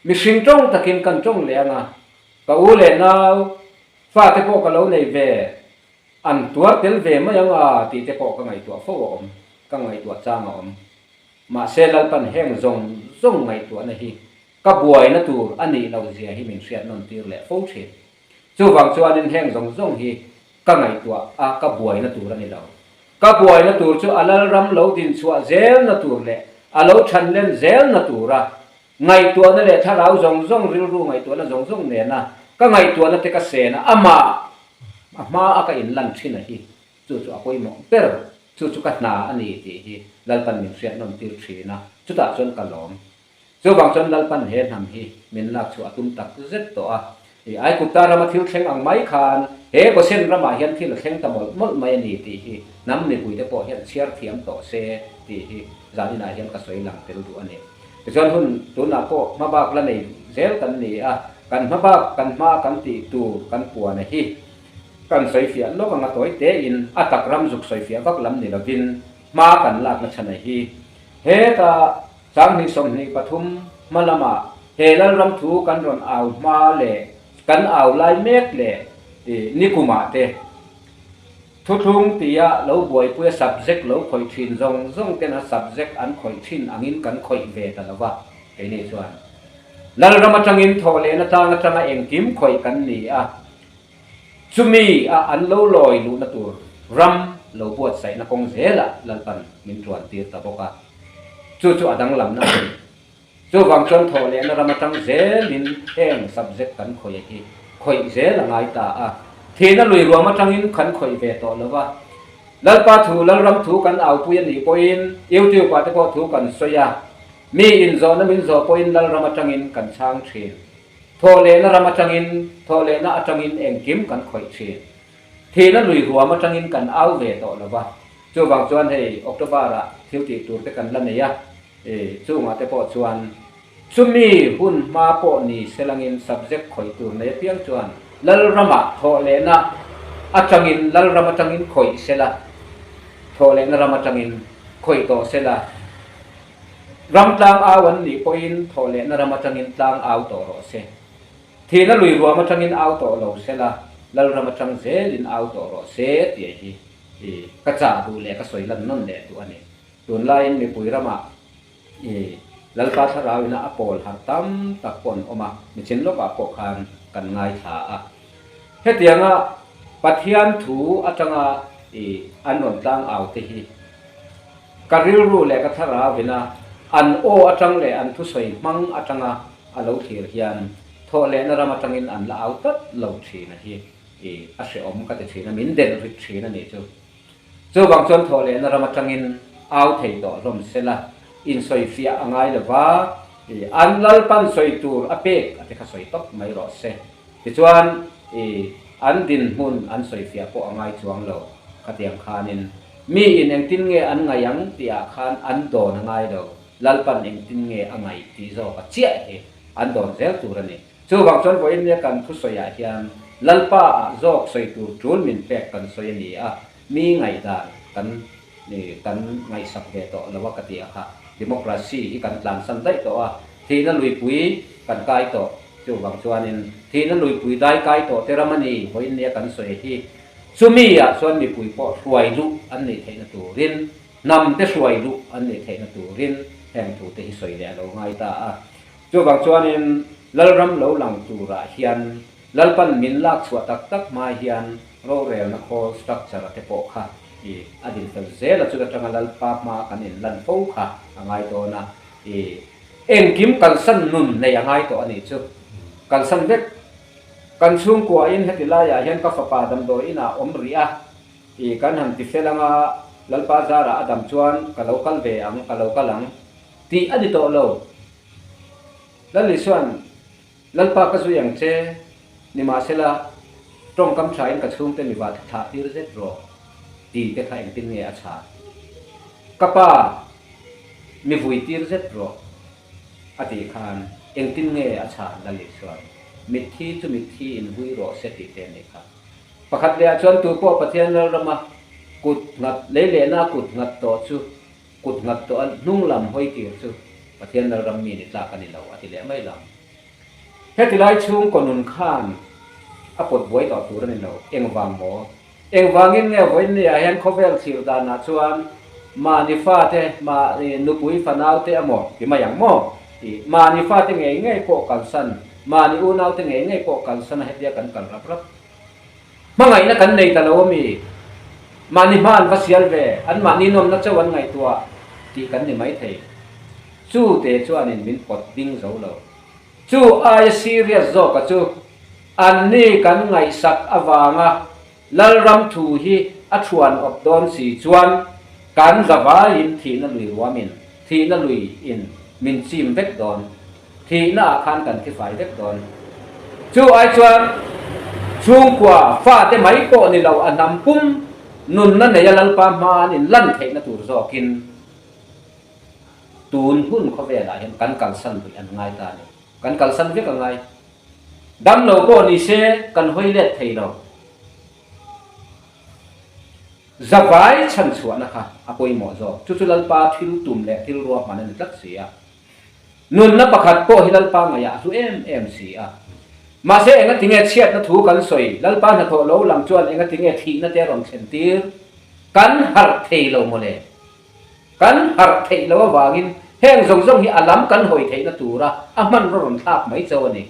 mihring tawng takin kan tawng leh anga ka u leh nau Fate pawh ka lo nei ve, an tuar tel ve mai ang a tih te pawh ka ngaihtuah fo a awm, ka ngaihtuah chang a awm. Mahse Lalpan heng zawng zawng ngaihtuahna hi ka buaina tur a nih loh zia hi min hriat nawn tir leh fo thin. Chuvang chuanin heng zawng zawng hi ka ngaihtuah a ka buaina tur a ni lo. Ka buaina tur chu a Lalram lo dinchhuah zelna tur leh a lo thanlen zelna tura Ngaihtuahna leh thlarau zawng zawng, rilru ngaihtuahna zawng zawng nena ka ngaihtuahna te ka sen a, amah a hma a ka inlan thin a hi chu chu a pawimawh ber, chu chu ka hna a ni tih hi Lalpan min hriat nawn tir thin a, chutah chuan ka lawm. Chuvang chuan Lalpan he hnam hi min lak chhuah a tum tak zet tawh a, i Aigupta rama thil thleng ang mai khan he Gosen ramah hian thil a thleng ta mawlh mawlh mai a ni tih hi hnam mipuite pawh hian chhiar thiam tawh se tih hi zaninah hian ka sawi lang tel duh a ni. Tichuan hun tunah pawh hmabak la nei zel kan ni a, kan hmabak kan hma kan tih tur kan puana hi kan sawifiah lawk anga tawi tein a tak ram zuk sawifiah vak lam ni lovin hma kan lakna chhana hi heta Sanghnih 23 hma lamah he Lalram thu kan rawn au hma leh kan au lai mek leh nikumah te Thuthlung tia lo buaipuia subject lo khawih thin zawng zawng tena subject an khawih thin angin kan khawih ve ta lo va, keini chuan Lalram atangin thawh lehna tlang atanga engkim khawih kan ni a, chumi a an lo lawi luhna tur ram lo buatsaihna kawng zelah Lalpan min tuan tir ta bawk a, chu chu a danglamna a ni. Chuvang chuan thawh lehna ram atang zelin heng subject kan khawih hi khawih zel a ngai ta a. Thihna lui ruam atangin kan khawih ve tawh lo va. Lalpa thu, Lalram thu kan aupui a nih pawhin YouTube ah te pawh thu kan sawi a. Mi inzawhna min zawh pawhin Lalram atangin kan chhang thin. Thawh lehna ram atangin, thawh lehna atangin engkim kan khawih thin. Thihna lui ruam atangin kan au ve tawh lo va. Chuvang chuan hei October ah thil tih tur te kan la nei a. E, chungah te pawh chuan chumi hun hma pawh ni selangin subject khawih tur nei apiang chuan Lalramah thawh lehna atangin Lalram atangin khawih sela, thawh lehna ram atangin khawih tawh sela, ram tlang au an nih pawhin thawh lehna ram atangin tlang au tawh rawh se. Thihna lui ruam atangin au tawh lo sela, Lalram atang zelin au tawh rawh se tih hi ka chah duh leh ka sawi lan nawn leh duh a ni. Tunlaiin mipui ramah i Lalpa Thlarauina a pawl harh tam tak pawh an awm a, michin lawkah pawh khan kan ngaithla a. Hetianga Pathian thu atanga i an rawn tlang au te hi ka rilru leh ka thlarauina an aw atang leh an thusawi hmang atanga a lo thlir hian thawh lehna ram atangin an la au tlat lo thin a hi i a hrehawm ka ti thin a, min delh rit thin a nih chu. Chuvang chuan thawh lehna ram atangin au thei tawh hlawm sela, insawifiah a ngai lova, i an Lalpan sawi tur a pek a te kha sawi tawp mai rawh se. Tichuan i an dinhmun an sawifiah pawh a ngai chuang lo. Khatiang khanin mi in engtin nge an ngaih ang tihah khan an dawn a ngai lo, Lalpan engtin nge a ngaih tih zawk a chiah hi an dawn zel tur a ni. Chuvang chuan vawiin nia kan thusawiah hian Lalpa ah zawk sawi tur tul min pek kan sawi a ni a, mi ngaihdan kan kan ngaihsak ve tawh lo a ka ti a kha. Democracy hi kan tlansan daih tawh a, thihna luipui kan kai tawh. Chuvang chuanin thihna luipui dai kai tawh te ram a ni vawiin nia kan sawi hi. Chumi ah chuan mipui pawh hruai luh an nih theihna turin, hnam te hruai luh an nih theihna turin heng thu te hi sawi leh a lo ngai ta a. Chuvang chuanin. Lalram lo lang turah hian Lalpan min lak chhuah tak tak hma hian rorelna khawl structure a te pawh kha i a din fel zel a, chuta tanga Lalpa hma kan in lan fo kha a ngai dawn a, i engkim kalsan nun nei a ngai tawh a nih chu. Kalsan vek kan chhungkuain heti laiah hian ka fapa damdawi inah awm rih a, i kan han ti fel anga Lalpa zarah a dam chuan ka lo kal ve ang, ka lo kal ang tih a ni tawh lo. Lal Isua'n, Lalpa ka zui ang che, nimahsela, tawngkam thain ka chhungte mi va thlah tir zet rawh, ti te kha engtin nge a chhan? Ka pa, mi vui tir zet rawh, a tih khan engtin nge a chhan? Lal Isua'n, Mitthi chu mitthi in vui rawh se tih te a nih kha. Pakhat lehah chuan tupawh Pathian Lalrama kut nghat, lei lehna kut nghat tawh chu, Kut nghat tawh a hnung lam hawi tir chu Pathian Lalram mi ni tlak a ni lo a ti leh mai lam. Heti lai chhung kaw nun khan a pawt buai tawh tur a ni lo. Engvang maw? Engvangin nge vawiinniah hian khawvel thlir danah chuan mahni fate, mahni nupui fanaute emaw ti mai ang maw? Tih mahni fate ngei ngei pawh kalsan, mahni unaute ngei ngei pawh kalsan a hetia kan kal rap rap. Hmangaihna kan nei ta lo ami? Mahni hma an va sial ve, an mahni nawmna chauh an ngaihtuah tih kan ni maithei. Chu te chuanin min pawt ding zo lo. Chu aia serious zawka chu anni kan ngaihsak avanga Lalram thu hi a thuan awp dawn si chuan kan zavaiin thihna lui ruamin, thihna lui in min chim vek dawn. Thihna ah khan kan thifai vek dawn. Chu ai chuan chhungkua fate mai pawh ni lo a hnam pum nunna neia Lalpa hma an inlan theihna tur zawkin tun hun khawvelah hian kan kalsan rih an ngai ta a ni. Kan kalsan vek a ngai. Damlo pawh ni se kan hawi let thei lo. Zavai chhanchhuahna kha a pawimawh zawk. Chu chu Lalpa thil tum leh thil ruahman a ni tlat si a. Nunna pakhat pawh hi Lalpa ngaihah a hlu em em si a. Mahse engatinge chhiatna thu kan sawi, Lalpa hnathawh lo lang chuan engatinge thihna te a rawn thlen tir? Kan harh thei lo mawle. Kan harh theih loh avangin heng zawng zawng hi a lam kan hawi theihna tura a hmanraw rawn thlak mai cho a ni.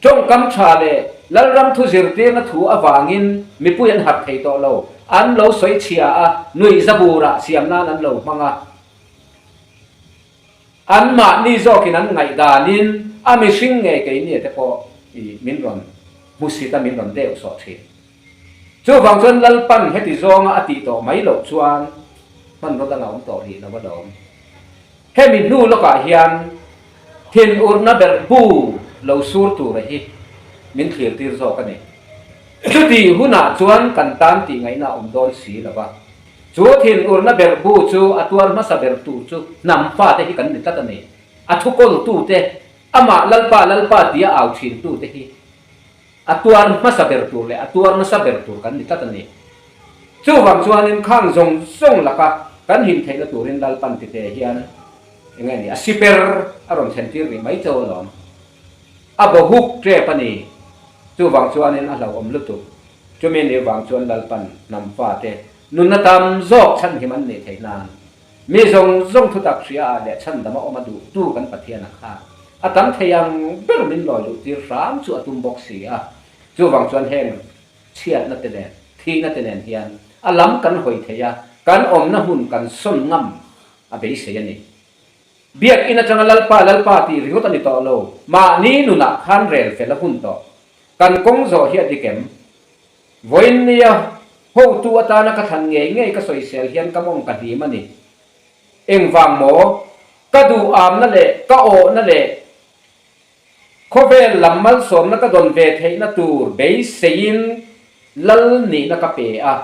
Tawngkam tha leh Lalram thu zirtirna thu avangin mipui an harh thei tawh lo, an lo sawi chhia a, nuihza burah siam nan an lo hmang a. Anmahni zawkin an ngaihdanin a mihring ngei keini te pawh i min rawn hmusit a, min rawn deuh sawh thin. Chuvang chuan Lalpan heti zawnga a tih tawh mai loh chuan hmanraw dang a awm tawh rih lo alawm. Hemi hnu lawkah hian thinurna berh bu lo sur tura hi min thlir tir zawk a ni. Chutih hunah chuan kan tan tih ngaihna a awm dawn si lo va. Chu thinurna ber bu chu a tuar hmasa ber tur chu hnam fate hi kan ni tlat a ni. A thukawltute, amah Lalpa, Lalpa tia au thintute hi a tuar hmasa ber tur leh a tuar nasa ber tur kan ni tlat a ni. Chuvang chuanin khang zawng zawng laka kan him theihna turin Lalpan tite hian eng nge ni a siper a rawn thlentir rih mai chauh alawm. A bawhuk tep a ni. Chuvang chuanin a hlauhawm lutuk. Chumi ni vang chuan Lalpan hnam fate nunna tam zawk chhanhim an nih theih nan mi zawng zawng thutak hria ah leh chhandam a awm a duh tu kan Pathian a kha a tam thei ang ber min lawi luh tir hram chu a tum bawk si a. Chuvang chuan heng chhiatna te nen thihna te nen hian a lam kan hawi thei a, kan awmna hmun kan sawn ngam a beisei a ni. Biakinn atanga Lalpa Lalpa tih ringawt a ni tawh lo, mahni nunah khan rel fel a hun tawh. Kan kawng zawh hi a dik em? Vawiin nia hotu atana ka thlan ngei ngei ka sawisel hian ka mawng ka hlim a ni. Engvang maw? Ka duh amna leh ka awhna leh khawvel lam malsawmna ka dawn ve theihna tur beiseiin lal nihna ka pe a.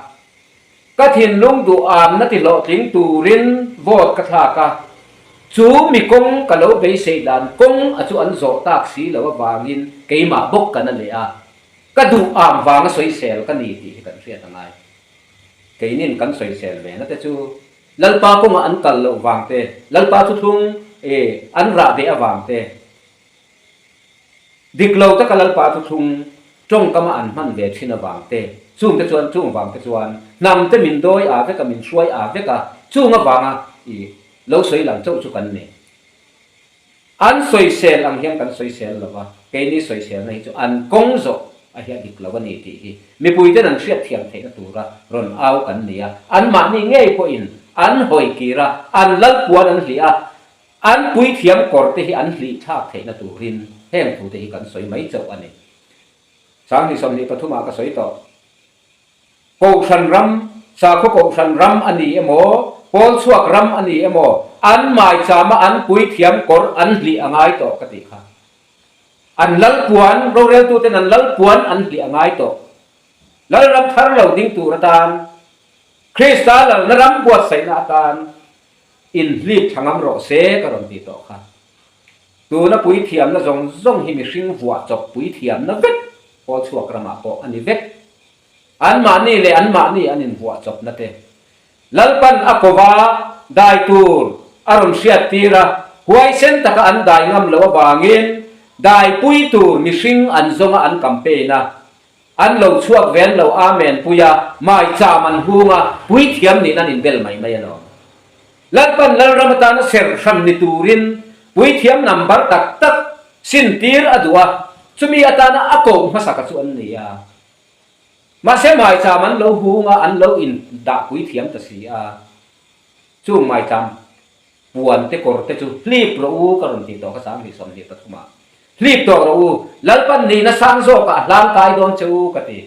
Ka thinlung duh amna ti hlawhtling turin vote ka thlak a, chu mi kawng ka lo beisei dan kawng a chu an zawh tak si lo avangin keimah bawk ka na leh a, ka duh am vanga sawisel ka ni tih hi kan hriat a ngai. Keinin kan sawisel ve na te chu Lalpa kawngah an kal loh vang te, Lalpa thuthlung e an rah beh avang te, Dik lo taka Lalpa thuthlung tawngkama an hman ve thin avang te, chung te chuan chung vang te chuan hnam te min dawi a vek a, min hruai a vek a, chung avanga i lo sawi lang chauh chu kan ni. An sawisel ang hian kan sawisel lo va, keini sawiselna hi chu an kawng zawh a hian dik lo a ni tih hi mipuiten an hriatthiam theihna tura rawn au kan ni a. Anmahni ngei pawhin an hawi kir a, an lalpuan an hlih a, an puithiam kawr te hi an hlih thlak theihna turin heng thute hi kan sawi mai chauh a ni. 2023 ah ka sawi tawh. Kohhran ram, sakhaw kohhran ram a ni emaw, pawl chhuak ram a ni emaw, an maichama an puithiam kawr an hlih a ngai tawh ka tih kha. An lalpuan, roreltuten an lalpuan an hlih a ngai tawh. Lalram thar lo ding tur atan, Krista lalna ram buatsaihna atan inhlip tha ngam rawh se ka rawn ti tawh kha. Tuna puithiamna zawng zawng hi mihring vuah chawp puithiamna vek pawl chhuak ramah pawh a ni vek. Anmahni leh anmahni an invuah chawpna te. Lalpan a kova dai tur a rawn hriattir a, huaisen taka an dai ngam loh avangin dai pui tur mihring an zawnga an campaign a, an lo chhuak ven lo Amen puia maicham an hung a, puithiam niin an inbel mai mai alawm. Lalpan Lalram atana serh hran ni turin puithiam number tak tak sintir a duh a, chumi atana a koh hmasaka chu an ni a. Mahse maicham an lo hung a, an lo indah puithiam ta si a. Chung maicham puan te kawr te chu hlip rawh u ka rawn tih tawh kha 2023 ah. Hlip tawh rawh u, Lalpan nihna sang zawkah a hlang kai dawn che u ka ti.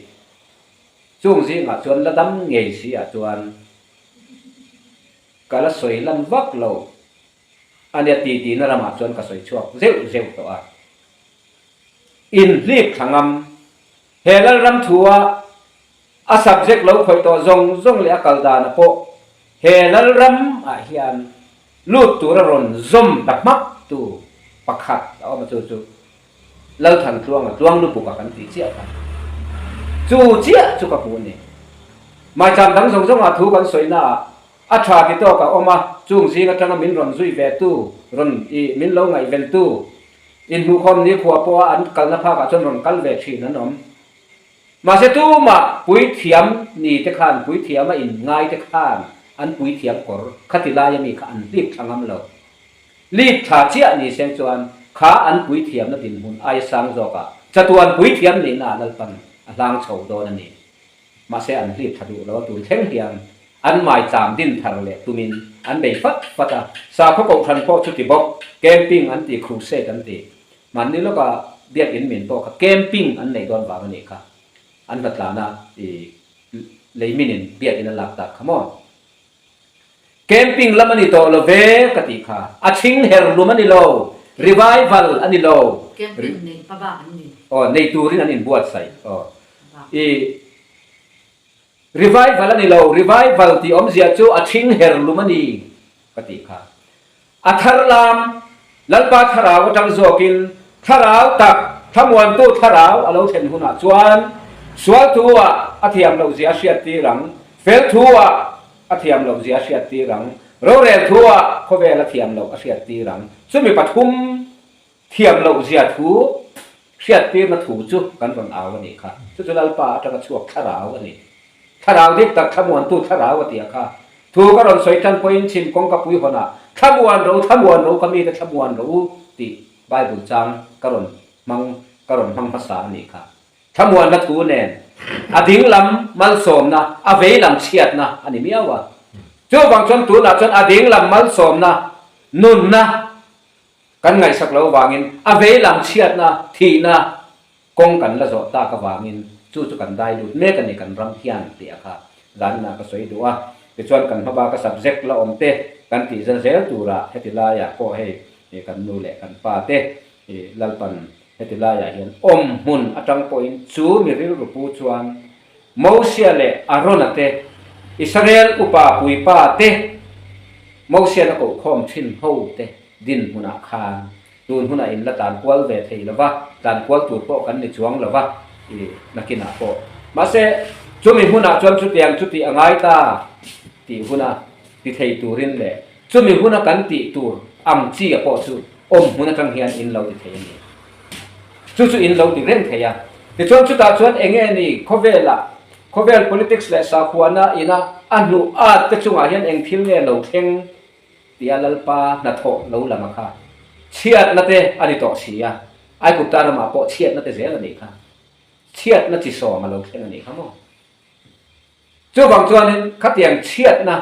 Chung zingah chuan la dam ngei si ah chuan Ka la sawi lan vak lo a nia ti tihna ramah chuan ka sawi chhuak zeuh zeuh tawh a. Inhlip thla ngam. He Lalram thua a subject lo khawih tawh zawng zawng leh a kal dana pawh he Lalram ah hian lut tura rawn zawm ta hmak tu pakhat a awm a chu chu Lalthantluanga tluang lubuka kan tih chiah kha. Chu chiah chu ka hmu a ni. Maicham dang zawng zawngah thu kan sawi naah a tha ti tawk a awm a, chung zing atanga min rawn zui ve tu, rawn i min lo ngaihven tu, inhmuhkhawm nikhua pawha an kalna phakah chuan rawn kal ve thin an awm. Mahse tumah puithiam ni te khan, puithiam a inngai te khan an puithiam kawr khati laia mi kha an hlip tha ngam lo. Lip tha chiah ni seng chuan kha an puithiamna dinhmun aia sang zawkah chatuan puithiam nihna ah Lalpan a hlang chho dawn a ni. Mahse an hlip tha duh lo a tun thleng hian an maicham din thar leh tumin an bei fat fat a, sakhaw kohhran pawh chuti bawk, camping an ti, crusade an ti. Mahni lawka biakin min pawh kha camping an neih dawn vang a nih kha. An hnatlana i leiminin biakin an lak tak kha maw? Camping lam a ni tawh lo ve ka tih kha. A chhing her lum a ni lo, revival a ni lo. Camping nei pa bak an ni. Aw, nei turin an inbuatsaih. Aw, i revival a ni lo, revival tih awmzia chu a chhing her lum a ni ka tih kha. A thar lam, Lalpa thlarau atang zawkin thlarau tak, thlamuantu thlarau a lo thlen hunah chuan sual thu-ah a thiam loh zia a hriattir ang, fel thu-ah a thiam loh zia a hriattir ang, rorel thu-ah khawvel a thiam loh a hriattir ang. Chumi pathum thiam loh zia thu hriattirna thu chu kan rawn au a nih kha. Chu chu Lalpa atanga chhuak thlarau a ni. Thlarau dik tak thlamuantu thlarau a tia kha. Thu ka rawn sawi tan pawhin chhim kawngka pui hawnah thlamuan ro, thlamuan ro ka mite thlamuan ro u tih Bible chang ka rawn hmang ka rawn hmang hmasa a nih kha. Thlamuanna thu nen a ding lam malsawmna, a vei lam chhiatna a ni miau a. Chuvang chuan tunah chuan a ding lam malsawmna, nunna kan ngaihsak lo vangin a vei lam chhiatna, thihna, Kawng kan la zawh tak avangin chu chu kan dai lut mek a ni kan ram hian tih a kha zanina ka sawi duh a. Tichuan kan hmabaka subject la awm te kan tih zel zel turah heti laiah pawh hei kan nu leh kan pa te Lalpan heti laiah hian awm hmun atang pawhin chu mi rilru pu chuan Mosia leh Arona te Israel upa puipa te Mosian a kohkhawm thin ho te dinhmunah khan Tun hunah in la tlan kual ve thei lo va, tlan kual tur pawh kan ni chuang lo va, i nakinah pawh. Mahse, chumi hunah chuan chutiang chu tih a ngai ta tih huna ti thei turin leh chumi huna kan tih tur ang chi a pawh chu awm hmun atang hian in lo ti thei a ni. Chu chu in lo ti reng thei a. Tichuan chutah chuan eng nge ni khawvelah, khawvel politics leh sakhuana ina a hnuh at te chungah hian eng thil nge lo thleng? Tia Lalpa hnathawh lo lang a kha. Chhiatna te a ni tawh si a, Aigupta ramah pawh chhiatna te zel a nih kha. Chhiatna chi sawm a lo thleng a nih kha maw? Chuvang chuanin khatiang chhiatna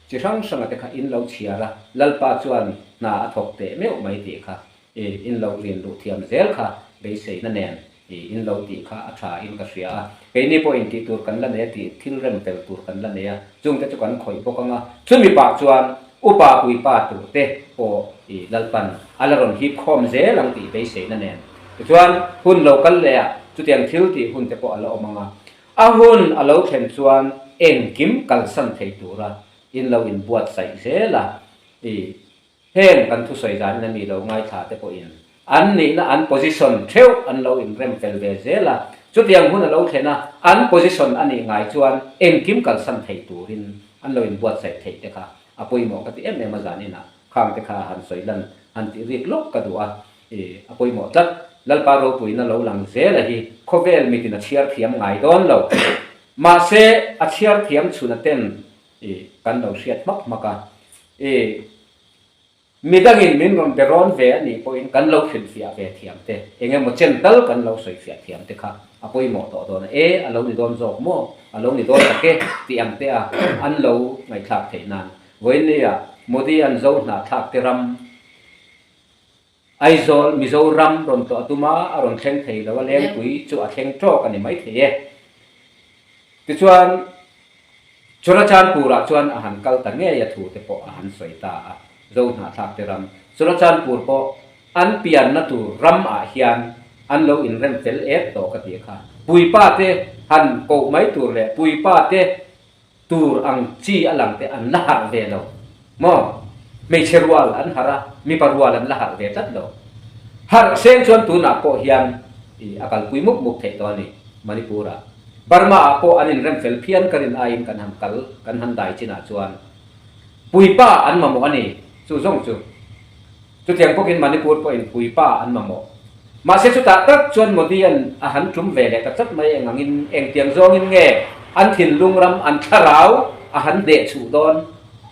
chi hrang hranga te kha in lo chhiar a, Lalpa chuan hna a thawk teh meuh mai tih kha i in lo rin luh thiam zel kha beiseina nen i in lo tih kha a tha in ka hria a. Keini pawh in tih tur kan la nei a tih thil rem fel tur kan la nei a, chungte chu kan khawih bawk ang a, chumi pah chuan upa puipa tur te pawh i Lalpan a la rawn hip khawm zel ang tih beiseina nen. Tichuan hun lo kal leh ah chutiang thil tih hun te pawh a la awm ang a, A hun a lo thlen chuan engkim kalsan thei tura in lo inbuatsaih zel a, i heng kan thusawi zanin a mi lo ngaithla te pawhin an nihna an position theuh an lo inrem fel ve zel a, chutiang hun a lo thlen a an position a nih ngai chuan engkim kalsan thei turin an lo inbuatsaih theih te kha a pawimawh ka ti em em a zaninah khang te kha han sawi lan han tih rik lawk ka duh a. I a pawimawh tlat. Lalpa ropuina lo lang zela hi khawvel mitin a chhiar thiam ngai dawn lo. Mahse, a chhiar thiam chhuna ten i kan lo hriat hmak hmak a. I midangin min rawn be rawn ve a nih pawhin kan lo hrilhfiah ve thiam te, eng emaw chen tal kan lo sawifiah thiam te kha a pawimawh tawh dawn a. E, a lo ni dawn zawk maw? A lo ni dawn tak e tih ang te a an lo ngaihthlak theih nan. Vawiinnia Modi an zo hnahthlak te ram Aizawl, Mizoram rawn tlawh a tum a, a rawn thleng thei lo a, Lengpui chu a thleng tawk a ni mai thei e. Tichuan, Churachandpur-ah chuan a han kal ta ngei a thu te pawh a han sawi ta a, Zo hnahthlak te ram. Churachandpur pawh an pianna tur ram ah hian an lo inrem fel ek tawh ka ti kha. Puipa te han koh mai tur leh Puipa te Tur ang chi a lang te an la harh ve lo maw? Hmeichhe rual an harh a, mipa rual an la harh ve tlat lo. Harh seng chuan tunah pawh hian i a kalpui mup mup theih tawh a ni Manipur-ah. Burma-ah pawh an inrem fel phian ka rin aiin kan han kal kan han dai chinah chuan puipa an mamawh a ni chu zawng chu. Chutiang bawkin Manipur pawhin puipa an mamawh. Mahse chutah tak chuan Modi-a'n a han tum ve leh ta tlat mai eng angin engtiang zawngin nge an thinlung ram an thlarau a han hneh chhuh dawn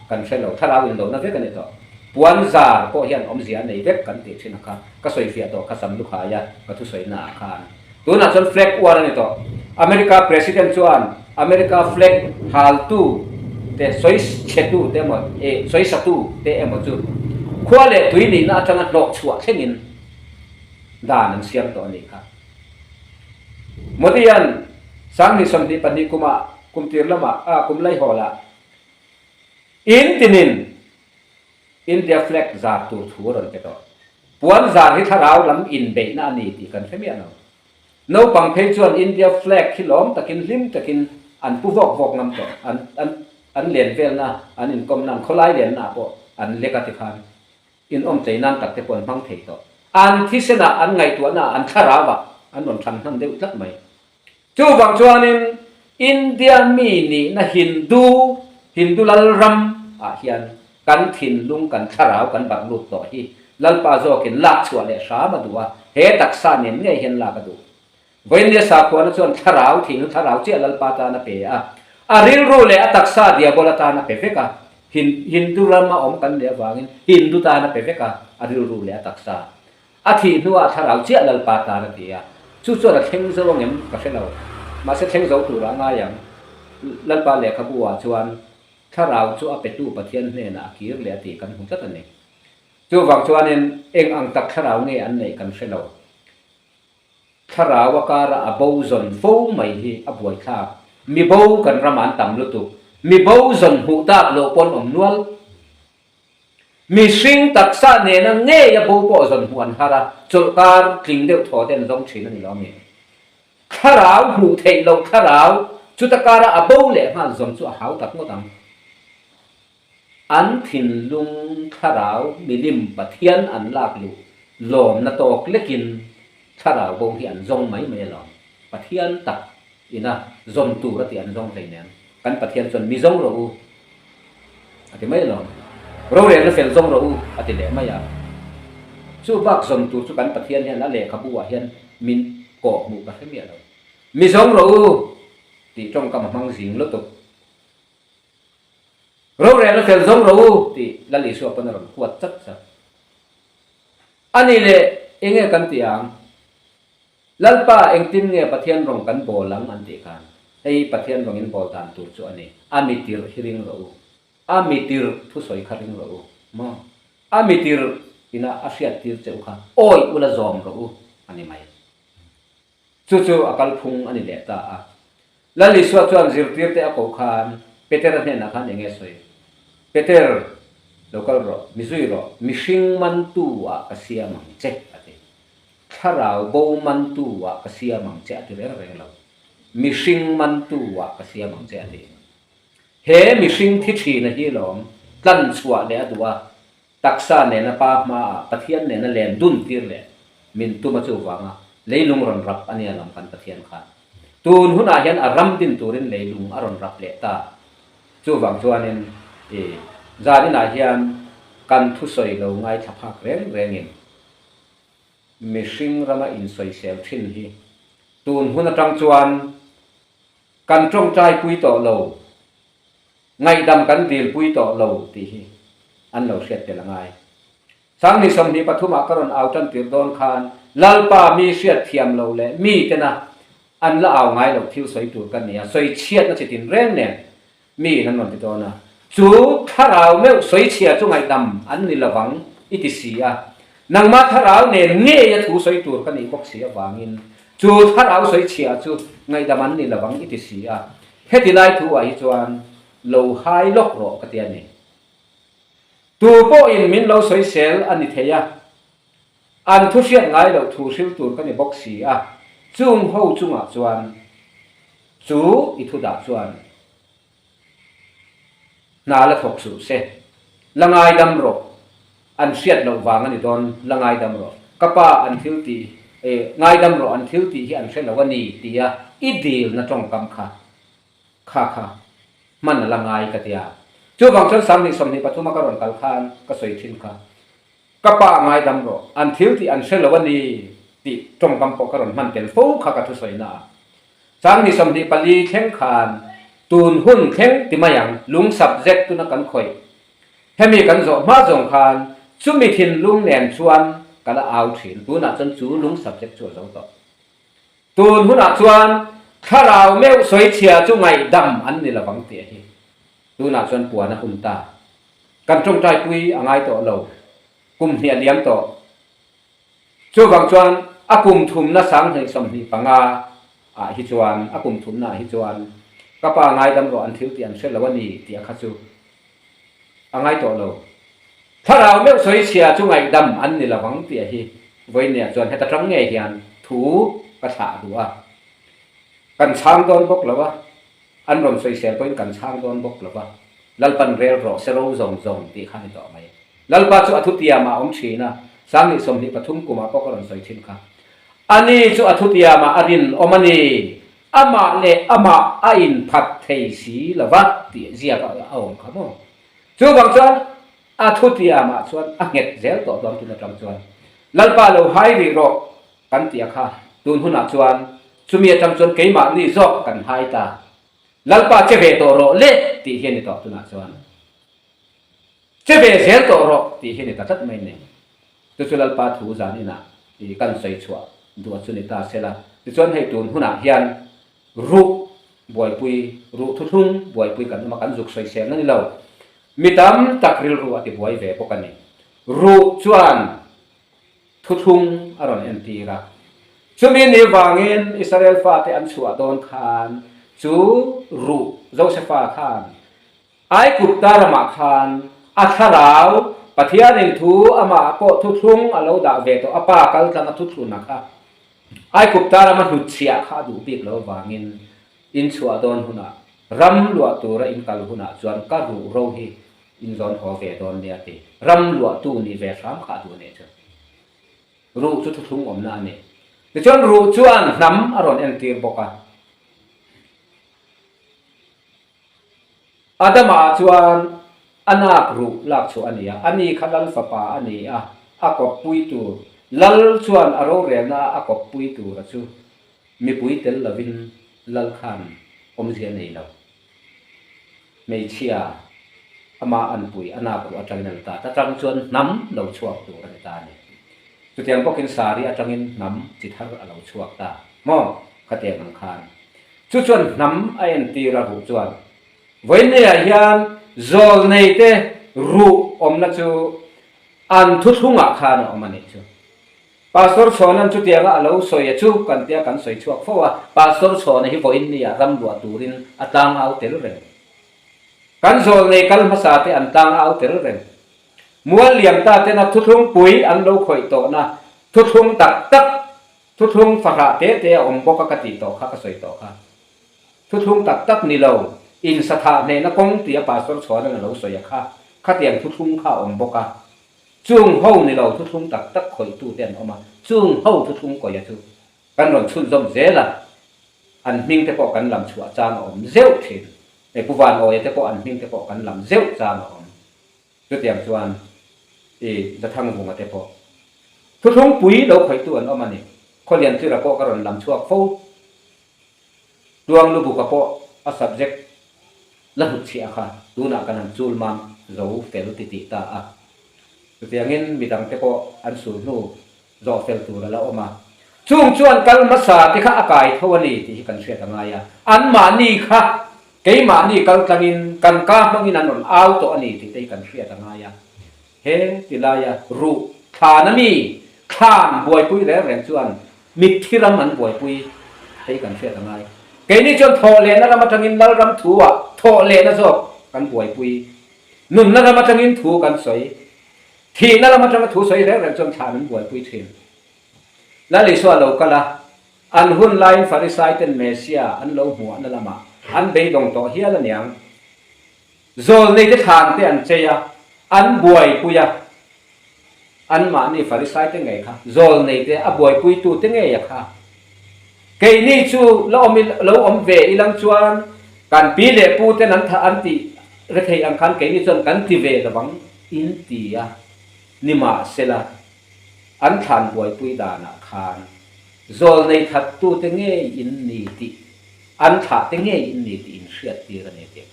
kan hre lo. Thlarau inlohna vek a ni tawh. Puan zar pawh hian awmzia a nei vek kan tih thin a kha. Ka sawifiah tawh kha Sam Lukhaia ka thusawi naah khan. Tunah chuan flag uar a ni tawh. America President chuan America flag haltu te, sawi chhetu te emaw, eh, sawi satu te emaw chu khua leh tui nihna atanga hnawh chhuah thlengin dan an siam tawh a nih kha. Modi-a'n 2022 kumah, kum tir lamah, ah, kum laihawlah in tinin India flag zar tur thu a rawn pe tawh. Puan zar hi thlarau lam inbeihna a ni tih kan hre miah lo. Naupang phei chuan India flag hi lawm takin hlim takin an pu vawk vawk ngam tawh. An an an len velna, an inkawmna, an khawlai lenna ah pawh an lek a tikhan inawm tlei nan tak te pawh an hmang thei tawh. An thisenah, an ngaihtuahnaah, an thlarauah an rawn than hman deuh tlat mai. Chuvang chuanin India mi nihna Hindu, Hindu lal ram ah hian kan thinlung, kan thlarau kan barh lut tawh hi Lalpa zawkin lak chhuah leh hram a duh a, he taksa nen ngei hian lak a duh. Vawiinnia sakhuana chuan thlarau, thinlung thlarau chiah Lalpa tan a pe a, a rilru leh a taksa diabol atan a pe vek a, Hindu rama awm kan nih avangin Hindu tan a pe vek a, a rilru leh a taksa. A thih hnuah thlarau chiah Lalpa tan a ti a, chu chuan a thleng zo angem ka hre lo. Mahse thleng zo turah a ngai ang. Lalpa lehkhabu ah chuan thlarau chu a petu Pathian hnenah a kir leh a tih kan hmu tlat a ni. Chuvang chuanin eng ang tak thlarau nge an neih kan hre lo. Thlarau a kara a bo zawn fo mai hi a buaithlak. Mi bo kan ramah an tam lutuk. Mi bo zawn hmuh tak loh pawn awm nual. Mihring taksa nena ngei a bo pawh zawn hmuh an har a, chawlhkar tling deuh thaw te an zawng thin a ni lo mi. Thlarau hmuh theih loh thlarau chuta kara a bo leh nghal zawn chu a hau tak ngawt ang. An thinlung thlarau milim Pathian an lak luh lawmna tawk lekin thlarau bo hi an zawng mai mai alawm. Pathian tak ina zawn tur a tih an zawng hleinem. Kan Pathian chuan mi zawng rawh u a ti mai alawm. Rorelna fel zawng rawh u a ti leh mai a. Chu bak zawn tur chu kan Pathian hian a lehkhabu ah hian min kawh hmuh ka hre miah lo. Mi zawng rawh u tih tawngkam a hmang zing lutuk. Rorelna fel zawng rawh u tih Lal Isua pawn a rawn huat chat chat. A nih leh enge kan tih ang? Lalpa engtin nge Pathian rawng kan bawl ang an tih khan, hei Pathian rawng in bawl dan tur chu a ni, a mi tirh hi ring rawh u, a mi tirh thusawi kha ring rawh u, maw? A mi tirh ina a hriat tir che u kha awi ula zawm rawh u a ni mai. Chu chu a kalphung a ni leh ta a. Lal Isua chuan zirtirte a koh khan Petera hnenah khan eng nge sawi? Peter, lo kal rawh, mi zui rawh, mihring mantu ah ka siam ang che, a ti. Thlarau bo mantu ah ka siam ang che a ti reng reng lo. Mihring mantu ah ka siam ang che a ti. He mihring thi thina hi lawm tlan chhuah leh a duh a, taksa nena pa hmaah Pathian nena len dun tir leh min tum a chuvanga leilung rawn rap a nia lam kan Pathian khan. Tun hunah hian a ram din turin leilung a rawn rap leh ta. Chuvang chuanin i zaninah hian kan thusawi lo ngaithla phak reng rengin Mihring rama insawisel thin hi tun hun atang chuan kan tawngtai pui tawh lo, ngaihdam kan dil pui tawh lo tih hi an lo hriat tel a ngai. Sangni 23 ah ka rawn au tan tir dawn khan Lalpa mi hriat thiam lo leh mi tena an la au ngai loh thil sawi tur ka ni a, sawi chhiatna chi tin reng nen mi in an rawn ti dawn a, chu thlarau meuh sawichhia chu ngaihdam an ni lovang i ti si a, nangmah thlarau nen ngei a thu sawi tur ka nih bawk si avangin chu thlarau sawichhia chu ngaihdam an ni lovang i ti si a, heti lai thu ah hi chuan lo hai lawk rawh ka ti a ni. Tu pawhin min lo sawisel a ni thei a, an thu hriat ngai loh thu hril tur ka ni bawk si a, chung ho chungah chuan chu i thu dah chuan hna la thawk suh se, la ngaidam rawh, an hriat loh vang a ni dawn, la ngaidam rawh, ka pa an thil tih eh ngaidam rawh an thil tih hi an hre lo a ni tia i dilna tawngkam kha kha kha hman a la ngai ka tia. Chuvang chuan 2023 a ka rawn kal khan ka sawi thin kha, ka pa ngaidam rawh, an thil tih an hre lo a ni tih tawngkam pawh ka rawn hman tel fo kha ka thusawi na ah. 2024 thleng khan tun hun thleng ti mai ang, lung subject tuna kan khawih. Hemi kan zawh hma zawng khan chumi thinlung nen chuan ka la au thin, tunah chuan chu lung subject chu a zo tawh. Tun hunah chuan thlarau meuh sawichhia chu ngaihdam an ni lovang tih a hi. Tunah chuan puan a hun ta. Kan tawngtaipui a ngai tawh lo. Kum hnih a liam tawh. Chuvang chuan a kum thumna 2025 ah hi chuan, a kum thumna ah hi chuan ka pa ngaidam rawh an thil tih an hre lo a ni tih a kha chu a ngai tawh lo. Thlarau meuh sawichhia chu ngaihdam an ni lovang tih a hi vawinia chuan heta tang ngei hian thu ka thlah duh a. Kan chhang dawn bawk lo a, an rawn sawisel pawhin kan chhang dawn bawk lo a, Lalpan rel rawh se ro zawng zawng tih kha a ni tawh mai. Lalpa chu a thutiamah a awm thin a, 2023 kumah pawh ka rawn sawi thin kha. Ani chu a thutiamah a rinawm a ni, amah leh amah a inphat thei si lo va tih ziak a awm kha maw? Chuvang chuan a thutiamah chuan a nghet zel tawh dawn tun atang chuan Lalpa lo hai rih rawh kan tih a kha tun hunah chuan chumi atang chuan keimahni zawk kan hai ta. Lalpa che ve tawh rawh le tih hi a ni tawh tunah chuan. Che ve zel tawh rawh tih hi a ni ta tlat mai ni. Chu chu Lalpa thu zan inah i kan sawi chhuah duh a chu ni ta sela. Tichuan hei tun hunah hian Ruh buaipui, ruh thuthlung buaipui kan awm a, kan zuk sawisel na ni lo. Mi tam tak rilru a ti buai ve bawk a ni. Ruh chuan thuthlung a rawn entir a. Chumi ni vangin Israel fate an chhuah dawn khan chu ruh Josefa khan Aigupta ramah khan a thlarau Pathianin thu amah pawh thuthlung a lo dah ve tawh, a pa kal tlang a thuthlun a kha. Aigupta rama hnutchhiah kha a duh bik lo vangin in chhuah dawn hunah, ram luah tura in kal hunah chuan ka ruh ro hi in zawn haw ve dawn nia ti. Ram luahtu nih ve hram kha a duh a nih chu. Ruh chu thuthlung awmna a ni. Tichuan ruh chuan hnam a rawn entir bawk a. Adama chuan a nak ruh lak chhuah a ni a, a ni kha lal fapa a ni a, a kawppui tur, lal chuan a rorelna a a kawppui tura chu mipui tel lovin lal khan awmzia nei lo. Hmeichhia ama anpui a nak ruh atangin a la ta, ta tang chuan hnam lo chhuak tur a ni ta a ni. Chutiang bawkin Sari atangin hnam chi thar a lo chhuak ta maw? Khatiang ang khan. Chu chuan hnam a entir a ruh chuan vawiineiah hian zawlneite ruh awmna chu an thuthlungah khan a awm a nih chu. Pastor Chhawna'n chutianga a lo sawi a chu kan tia kan sawi chhuak fo a, Pastor Chhawna hi vawiinniah ram luah turin a tlangau tel reng. Kan zawlnei kal hmasa te an tlangau tel reng. Mual liam ta tena thuthlung pui an lo khawih tawhna thuthlung tak tak, thuthlung fahrah te te a awm bawk a ka tih tawh kha ka sawi tawh kha. Thuthlung tak tak ni lo, insathah hnehna kawng tia Pastor Chhuana'n a lo sawi a kha, khatiang thuthlung kha a awm bawk a. Chung ho ni lo thuthlung tak tak khawihtu te an awm a, chung ho thuthlung kawia chu kan rawn chhunzawm zel a, an hming te pawh kan lam chhuah chang a awm zeuh thin. Hei Pu Vanawia te pawh an hming te pawh kan lam zeuh chang a awm. Chutiang chuan i Zathangvunga te pawh thuthlung pui lo khawihtu an awm a ni. Khawlian Tlira pawh ka rawn lam chhuak fo. Tuang Lubuka pawh a subject la hnutchhiah kha tunah kan han chul mam zo fel ti tih ta a. Chutiangin midang te pawh an sul hnu zawh fel tur a la awm a. Chung chuan kal hmasa te kha a kai tho a ni tih hi kan hriat a ngai a. Anmahni kha keimahni kal tlangin kan ka hmangin an rawn au tawh a ni tih te hi kan hriat a ngai a. He ti laia ruh thlan a mi thlan buaipui reng reng chuan mitthi ram an buaipui te hi kan hriat a ngai. Keini chuan thawh lehna ram atangin Lalram thu-ah thawh lehna zawk kan buaipui. Nunna ram atangin thu kan sawi. Thihna lam atanga thu sawi reng reng chuan thlan an buaipui thin. Lal Isua lo kal a, an hun laiin Farisai ten Messia an lo hmuahna lamah an beidawng tawh hial aniang. Zawlneite thlan te an chei a, an buaipui a, anmahni Farisai te ngei kha, zawlneite a buaipuitu te ngei a kha. Keini chu la awm lo awm ve ilang chuan kan pi leh pu ten an thah an tih re thei ang khan keini chuan kan ti ve lovang in ti a, nimahsela an thlan buaipui danah khan zawlnei thattute ngei in ni tih an thlah te ngei in ni tih in hriat tir a ni tih.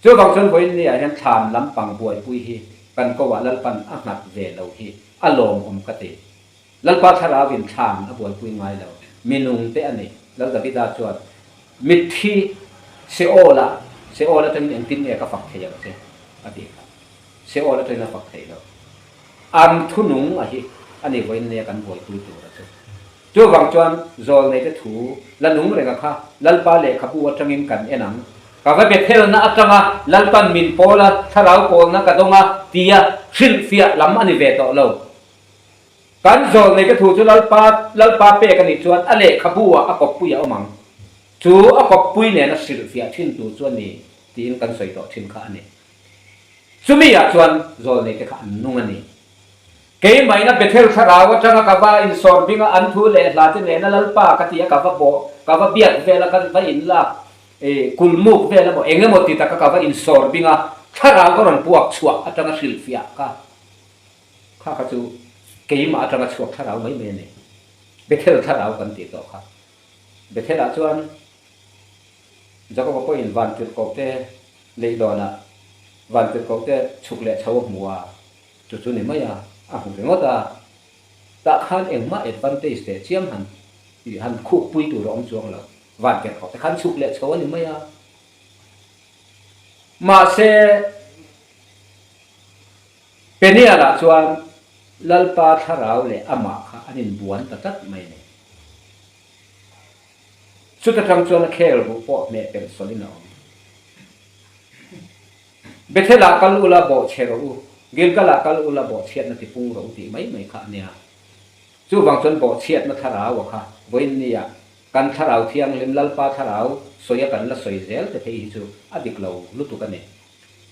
Chuvang chuan vawiin ni ah hian thlan lampang buaipui hi kan ko ah Lalpan a nghat ve lo hi a lawmawm ka ti. Lalpa Thlarauin thlan a buaipui ngai lo. Mi nung te a ni. Lal Davida chuan, Mitthi Seol-ah, Seol atangin engtin nge ka fak thei ang che? a ti kha. Seol atangin a fak thei lo. An thunung a hi a ni vawiin nia kan buaipui tur a chu. Chuvang chuan zawlneite thu la nung renga kha Lalpa lehkhabu atangin kan en ang. Ka va Bethelna atanga Lalpan min pawl a, thlarau pawlna ka dawng a tia hrilhfiah lam a ni ve tawh lo. Kan zawlneite thu chu Lalpa Lalpa pek a nih chuan a lehkhabu ah a kawppui a awm ang. Chu a kawppui nena hrilhfiah thin tur chu a ni tiin kan sawi tawh thin kha a ni. Chumi ah chuan zawlneite kha an nung a ni. Keimahina Bethel thlarau atanga ka va insawr bing a, an thu leh hla te nena Lalpa ka ti a ka va bawh, ka va biak vel a, ka va inlak kulmuk vel emaw eng emaw ti taka ka va insawr bing a, thlarau ka rawn puak chhuah atanga hrilhfiah ka Kha kha chu keimah atanga chhuak thlarau mai mai a ni. Bethel thlarau kan tih tawh kha. Bethel-ah chuan Jakob-a pawhin van tirhkoh te leihlawnah van tirhkoh te chhuk leh chho a hmu a, chu chu ni mai a, a hmu ringawt a. Tah khan engmah advantage teh chiam han tih han khukpui tur a awm chuang lo. Van tirhkoh te khan chhuk leh chho a ni mai a. Mahse. Peniel-ah chuan Lalpa thlarau leh amah kha an inbuan ta tlat mai a ni. Chuta tang chuan a khel ruh pawh hmeh pelh sawlin a awm. Bethel-ah kal ula bawhchhe rawh u, Gilgal-ah kal ula bawhchhiatna tipung rawh u tih mai mai kha a nia. Chuvang chuan bawhchhiatna thlarau a kha vawiinnia kan thlarau thianghlim Lalpa thlarau sawi a kan la sawi zel te phei hi chu a dik lo lutuk a ni.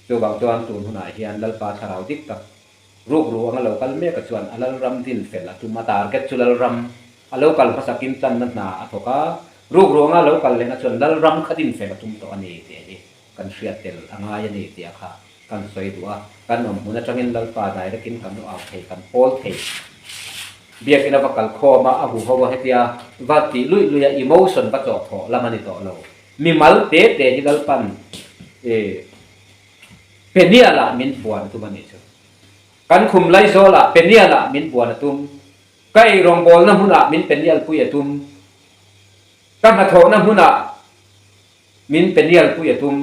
Chuvang chuan tun hunah hian Lalpa thlarau dik tak rukru anga lo kal mek a chuan a Lalram din fel a tum a, target chu Lalram a lo kal hmasakin tlanna hna a thawk a, rukru anga lo kal lehna chuan Lalram kha din fel a tum tawh a ni tih hi kan hriat tel a ngai a ni tih a kha kan sawi duh a, kan awm hmun atangin Lalpa direct in kan au thei, kan pawl thei. Biakina va kal khawm a, a huho a hetia va tih luih luih a emotion va chawh thawh lam a ni tawh lo. Mimal te te hi Lalpan e Peniel ah min buan a tum a nih chu. Kan khum Laizawl ah Peniel ah min buan a tum. Ka eirawngbawlna hmunah min penial pui a tum. Ka hnathawhna hmunah min penial pui a tum.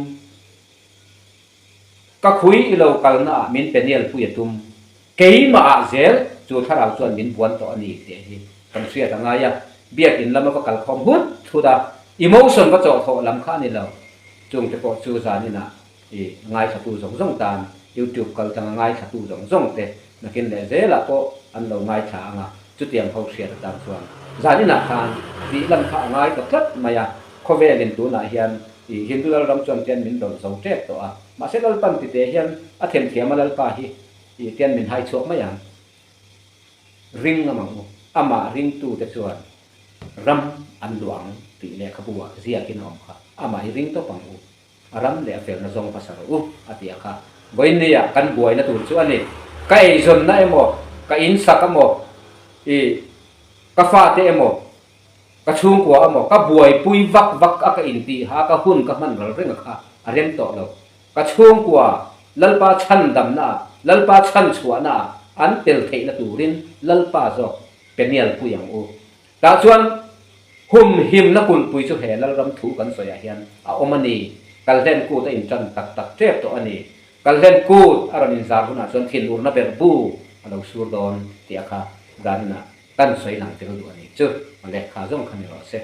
Ka khui i lo kalnaah min penial pui a tum. Keimahah zel chu thlarau chuan min buan tawh a ni tih hi kan hriat a ngai a. Biakin lama va kalkhawm hut thut a, emotion va chawhthawh lam kha a ni lo. Chungte pawh chu zaninah I ngaithlatu zawng zawng tan YouTube kal tanga ngaithlatu zawng zawng te nakin leh zelah pawh an lo ngaithla ang a, chutiang ho hriat atan chuan zan inah khan tih lam kha a ngai ta tlat mai a, khawvelin tunah hian i Hindu Lalram chuan tian min rawn zo tep tawh a, mahse Lalpan tite hian a themthiam a Lalpa hi i tian min hai chhuak mai ang. Ring amang u, amah ringtute chuan ram an luah ang tih lehkhabu ah ziakin a awm kha, amah hi ring tawp ang u. A ram leh a felna zawng hmasa rawh u, a ti a kha. Vawiinnia kan buaina tur chu a ni. Ka eizawnna emaw, ka insak emaw, i ka fate emaw, ka chhungkua emaw, ka buaipui vak vak a ka intiha ka hun ka hman ral reng a kha a rem tawh lo. Ka chhungkua Lalpa chhandamna ah, Lalpa chhanchhuahna ah an tel theihna turin Lalpa zawk penial pui ang u. Tah chuan humhimna kulhpui chu he Lalram thu kan sawiah hian a awm a ni. Kalhlen kut a intan tak tak tep tawh a ni. Kalhlen kut a rawn inzar hunah chuan thinurna ber bu a lo sur dawn tih a kha daninah kan sawi lang tel duh a ni. Chu a lehkha zawng kha ni rawh se.